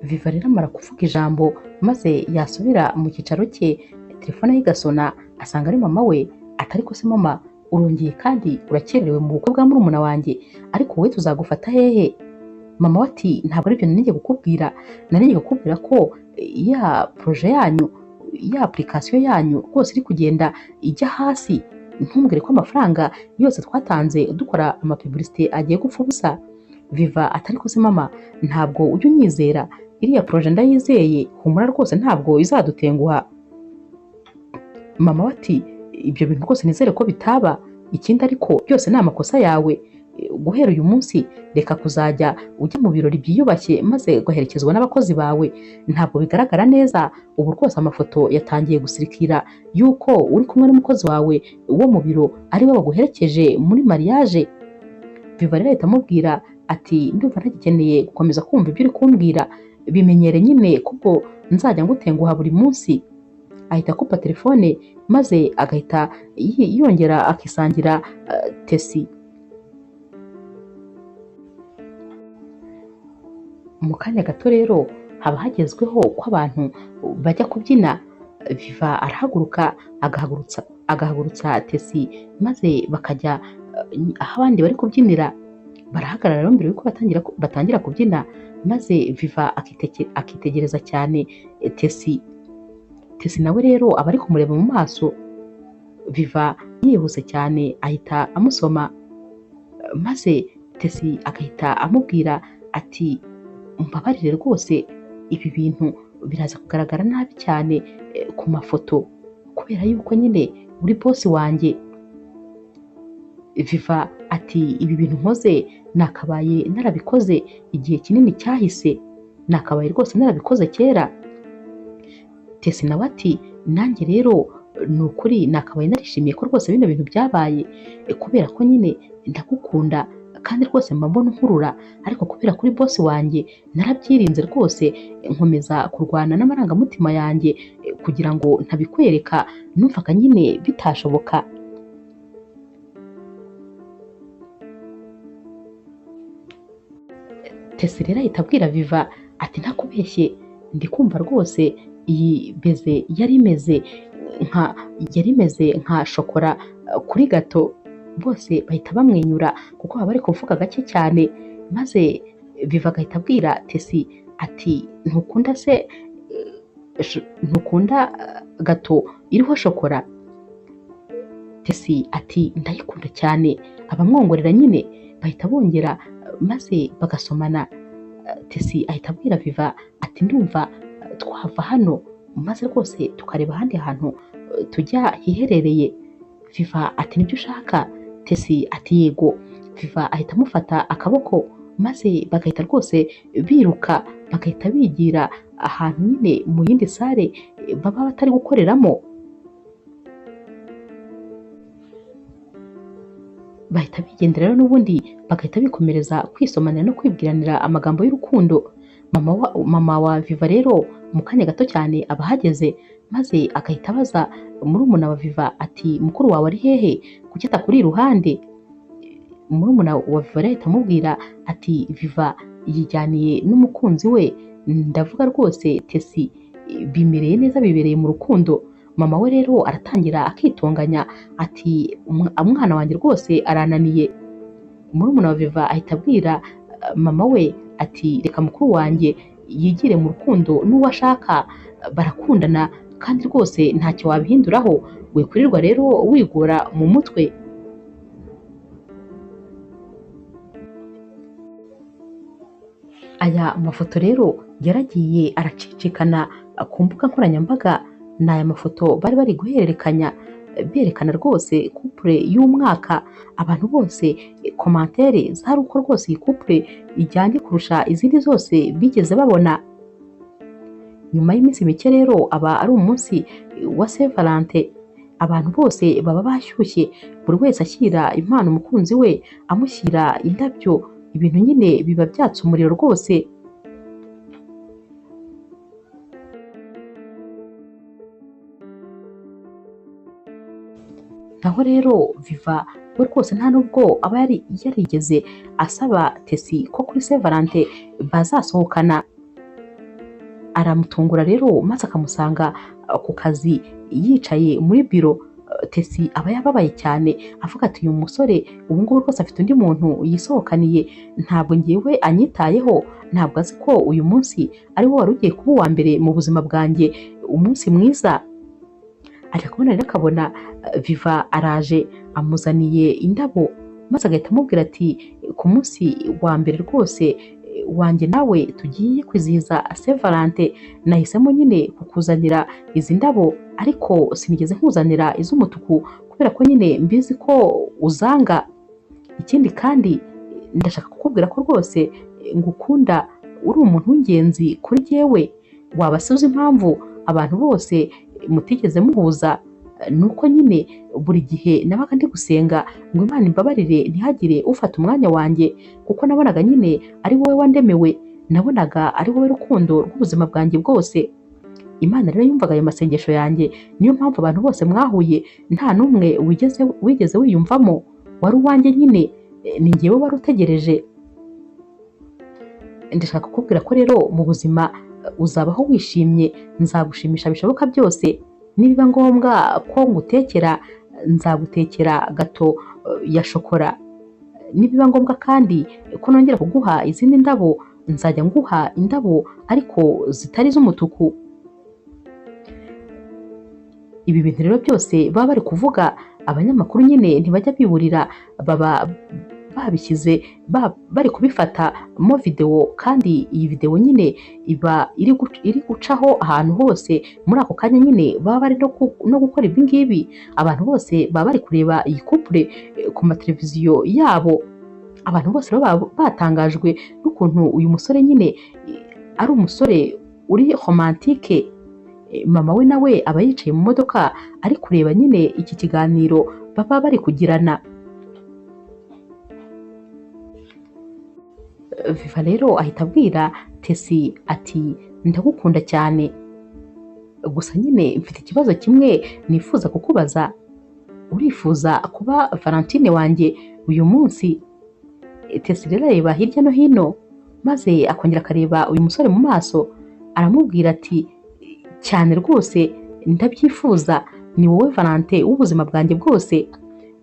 Viva rero amara kuvuga ijambo maze yasubira mu cyicaro cye, telefone ye igasona asanga ari mama we, ati ariko se mama urongeye kandi urakererewe mu bukwe bwa murumuna wanjye, ariko wowe tuzagufata hehe? Mama we ati ntabwo aribyo nari ngiye kukubwira, nari ngiye kukubwira ko ya projet yanyu, ya application yanyu rwose iri kugenda ijya hasi, ntumbwire ko amafaranga yose twatanze dukora amapublicité agiye gupfa ubusa. Viva ati ariko se mama ntabwo ujya unyizera, iriya projet ndayizeye, humura rwose ntabwo izadutenguha. Mama we ati Ibyo bintu rwose nizere ko bitaba. Ikindi ariko byose ni amakosa yawe. Guhera uyu munsi reka kuzajya ujya mu birori byiyubashye maze ugaherekezwa n'abakozi bawe, ntabwo bigaragara neza. Ubu rwose amafoto yatangiye gusirikira yuko uri kumwe n'umukozi wawe wo mu biro ari we waguherekeje muri mariage. Viva rero ahita amubwira ati ndumva ntagikeneye gukomeza kumva ibyo uri kumbwira, bimenyere nyine kuko nzajya ngutenguha buri munsi. Ahita akupa telefone maze agahita yongera akisangira Tesi. Mu kanya gato rero haba hagezweho ko abantu bajya kubyina. Viva arahaguruka agahagurutsa Tesi maze bakajya aho abandi bari kubyinira. Barahagarara rero mbere yuko batangira kubyina, maze Viva akitegereza cyane Tesi. Tesi nawe rero aba ari kumureba mu maso. Viva yihuse cyane ahita amusoma, maze Tesi agahita amubwira ati mbabarire rwose, ibi bintu biraza kugaragara nabi cyane ku mafoto kubera yuko nyine uri bosi wanjye. Viva ati ibi bintu nkoze nakabaye narabikoze igihe kinini cyahise, nakabaye rwose narabikoze kera. Tesi nawe ati nanjye rero ni ukuri nakabaye narishimiye ko rwose bino bintu byabaye, kubera ko nyine ndagukunda kandi rwose mba mbona unkurura, ariko kubera kuri bosi wanjye narabyirinze rwose, nkomeza kurwana n'amarangamutima yanjye kugira ngo ntabikwereka, numvaga nyine bitashoboka. Tesi rero ahita abwira Viva ati ntakubeshye, ndi kumva rwose iyi beze yari imeze nka shokora kuri gato. Bose bahita bamwenyura kuko baba bari kuvuga gake cyane, maze Viva agahita abwira Tesi ati ntukunda se, ntukunda gato iriho shokora? Tesi ati ndayikunda cyane. Abamwongorera nyine bahita bongera maze bagasomana. Tesi ahita abwira Viva ati ndumva twava hano maze rwose tukareba ahandi hantu tujya hiherereye. Viva ati nibyo ushaka? Tesi ati yego. Viva ahita amufata akaboko maze bagahita rwose biruka, bagahita bigira ahantu nyine mu yindi sare baba batari gukoreramo. Bahita bigendera rero n'ubundi bagahita bikomereza kwisomanira no kwibwiranira amagambo y'urukundo. Mama wa Viva rero mu kanya gato cyane aba ahageze, maze agahita abaza murumuna wa Viva ati mukuru wawe ari hehe, kuki atakuri iruhande? Murumuna wa Viva rero ahita amubwira ati Viva yijyaniye n'umukunzi we, ndavuga rwose Tesi bimereye neza, bibereye mu rukundo. Mama we rero aratangira akitonganya ati umwana wanjye rwose arananiye. Murumuna wa Viva ahita abwira mama we ati reka mukuru wanjye yigire mu rukundo n'uwo ashaka, barakundana kandi rwose ntacyo wabihinduraho, wikurirwa rero wigora mu mutwe. Aya mafoto rero yaragiye aracicikana ku mbuga nkoranyambaga. Ni aya mafoto bari bari guhererekanya berekana rwose couple y'umwaka. Abantu bose komantere zari uko rwose iyi couple ijyanye kurusha izindi zose bigeze babona. Nyuma y'iminsi mike rero aba ari umunsi wa Saint Valentin, abantu bose baba bashyushye, buri wese ashyira impano umukunzi we, amushyira indabyo, ibintu nyine biba byatse umuriro rwose. Naho rero Viva we rwose nta nubwo aba yarigeze asaba Tesi ko kuri Saint Valentin bazasohokana. Aramutungura rero maze akamusanga ku kazi yicaye muri biro. Tesi aba yababaye cyane avuga ati uyu musore ubu ngubu rwose afite undi muntu yisohokaniye, ntabwo ngewe anyitayeho, ntabwo azi ko uyu munsi ari wo wari ugiye kuba uwa mbere mu buzima bwanjye, umunsi mwiza. Ajya kubona rero akabona Viva araje amuzaniye indabo, maze agahita amubwira ati ku munsi wa mbere rwose wanjye nawe tugiye kwizihiza Saint Valentin, nahisemo nyine kukuzanira izi ndabo, ariko sinigeze nkuzanira iz'umutuku kubera ko nyine mbizi ko uzanga. Ikindi kandi ndashaka kukubwira ko rwose ngukunda, uri umuntu w'ingenzi kuri jyewe. Waba se uzi impamvu abantu bose mutigeze muhuza? Nuko nyine buri gihe nabaga ndi gusenga ngo Imana imbabarire ntihagire ufata umwanya wanjye, kuko nabonaga nyine ari wowe wandemewe, nabonaga ari wowe rukundo rw'ubuzima bwanjye bwose. Imana rero yumvaga ayo masengesho yanjye, niyo mpamvu abantu bose mwahuye nta n'umwe wigeze wiyumvamo, wari uwanjye nyine, ni njyewe wari utegereje. Ndashaka kukubwira ko rero mu buzima uzabaho wishimye, nzagushimisha bishoboka byose, nibiba ngombwa ko ngutekera nzagutekera gato ya shokora, nibiba ngombwa kandi ko nongera kuguha izindi ndabo nzajya nguha indabo ariko zitari iz'umutuku. Ibi bintu rero byose baba bari kuvuga, abanyamakuru nyine ntibajya biburira, baba babishyize bari kubifata mo videwo, kandi iyi videwo nyine iba iri gucaho ahantu hose muri ako kanya nyine baba bari no gukora ibi ngibi. Abantu bose baba bari kureba iyi couple ku mateleviziyo yabo. Abantu bose baba batangajwe n'ukuntu uyu musore nyine ari umusore uri romantike. Mama we nawe aba yicaye mu modoka ari kureba nyine iki kiganiro baba bari kugirana. Viva rero ahita abwira Tesi ati ndagukunda cyane, gusa nyine mfite ikibazo kimwe nifuza kukubaza. Urifuza kuba Valentine wanjye uyu munsi? Tesi rero areba hirya no hino maze akongera akareba uyu musore mu maso, aramubwira ati cyane rwose ndabyifuza, ni wowe Valentine w'ubuzima bwanjye bwose.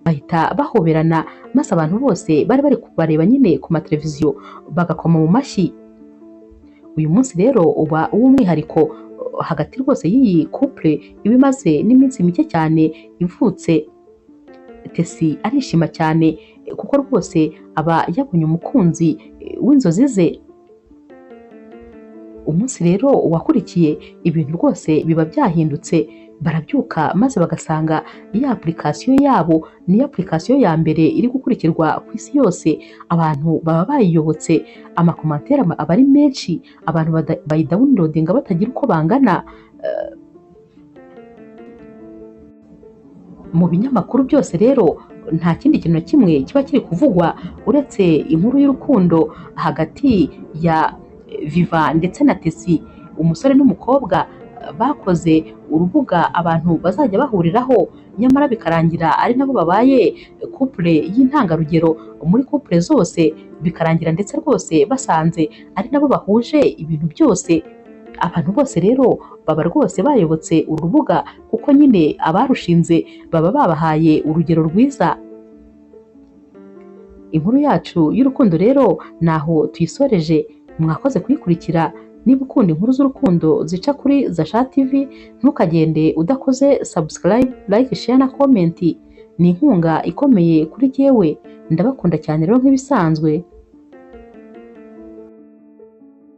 Bahita bahoberana maze abantu bose bari bari kubareba nyine ku mateleviziyo bagakoma mu mashyi. Uyu munsi rero uba uw'umwihariko hagati rwose y'iyi couple iba imaze n'iminsi mike cyane ivutse. Tesi arishima cyane kuko rwose aba yabonye umukunzi w'inzozi ze. Umunsi rero wakurikiye ibintu rwose biba byahindutse, barabyuka maze bagasanga iyi application yabo ni application ya mbere iri gukurikirwa ku isi yose, abantu baba bayiyobotse, amakomantere aba ari menshi, abantu bayidawunirodinga batagira uko bangana. Mu binyamakuru byose rero nta kindi kintu na kimwe kiba kiri kuvugwa uretse inkuru y'urukundo hagati ya Viva ndetse na Tesi, umusore n'umukobwa bakoze urubuga abantu bazajya bahuriraho, nyamara bikarangira ari nabo babaye couple y'intangarugero muri couple zose, bikarangira ndetse rwose basanze ari nabo bahuje ibintu byose. Abantu bose rero baba rwose bayobotse urubuga kuko nyine abarushinze baba babahaye urugero rwiza. Inkuru yacu y'urukundo rero naho tuyisoreje, mwakoze kuyikurikira. Niba ukunda inkuru z'urukundo zica kuri Zasha TV, ntukagende udakoze subscribe, like, share na comment. Ni inkunga ikomeye kuri jyewe. Ndabakunda cyane rero nk'ibisanzwe.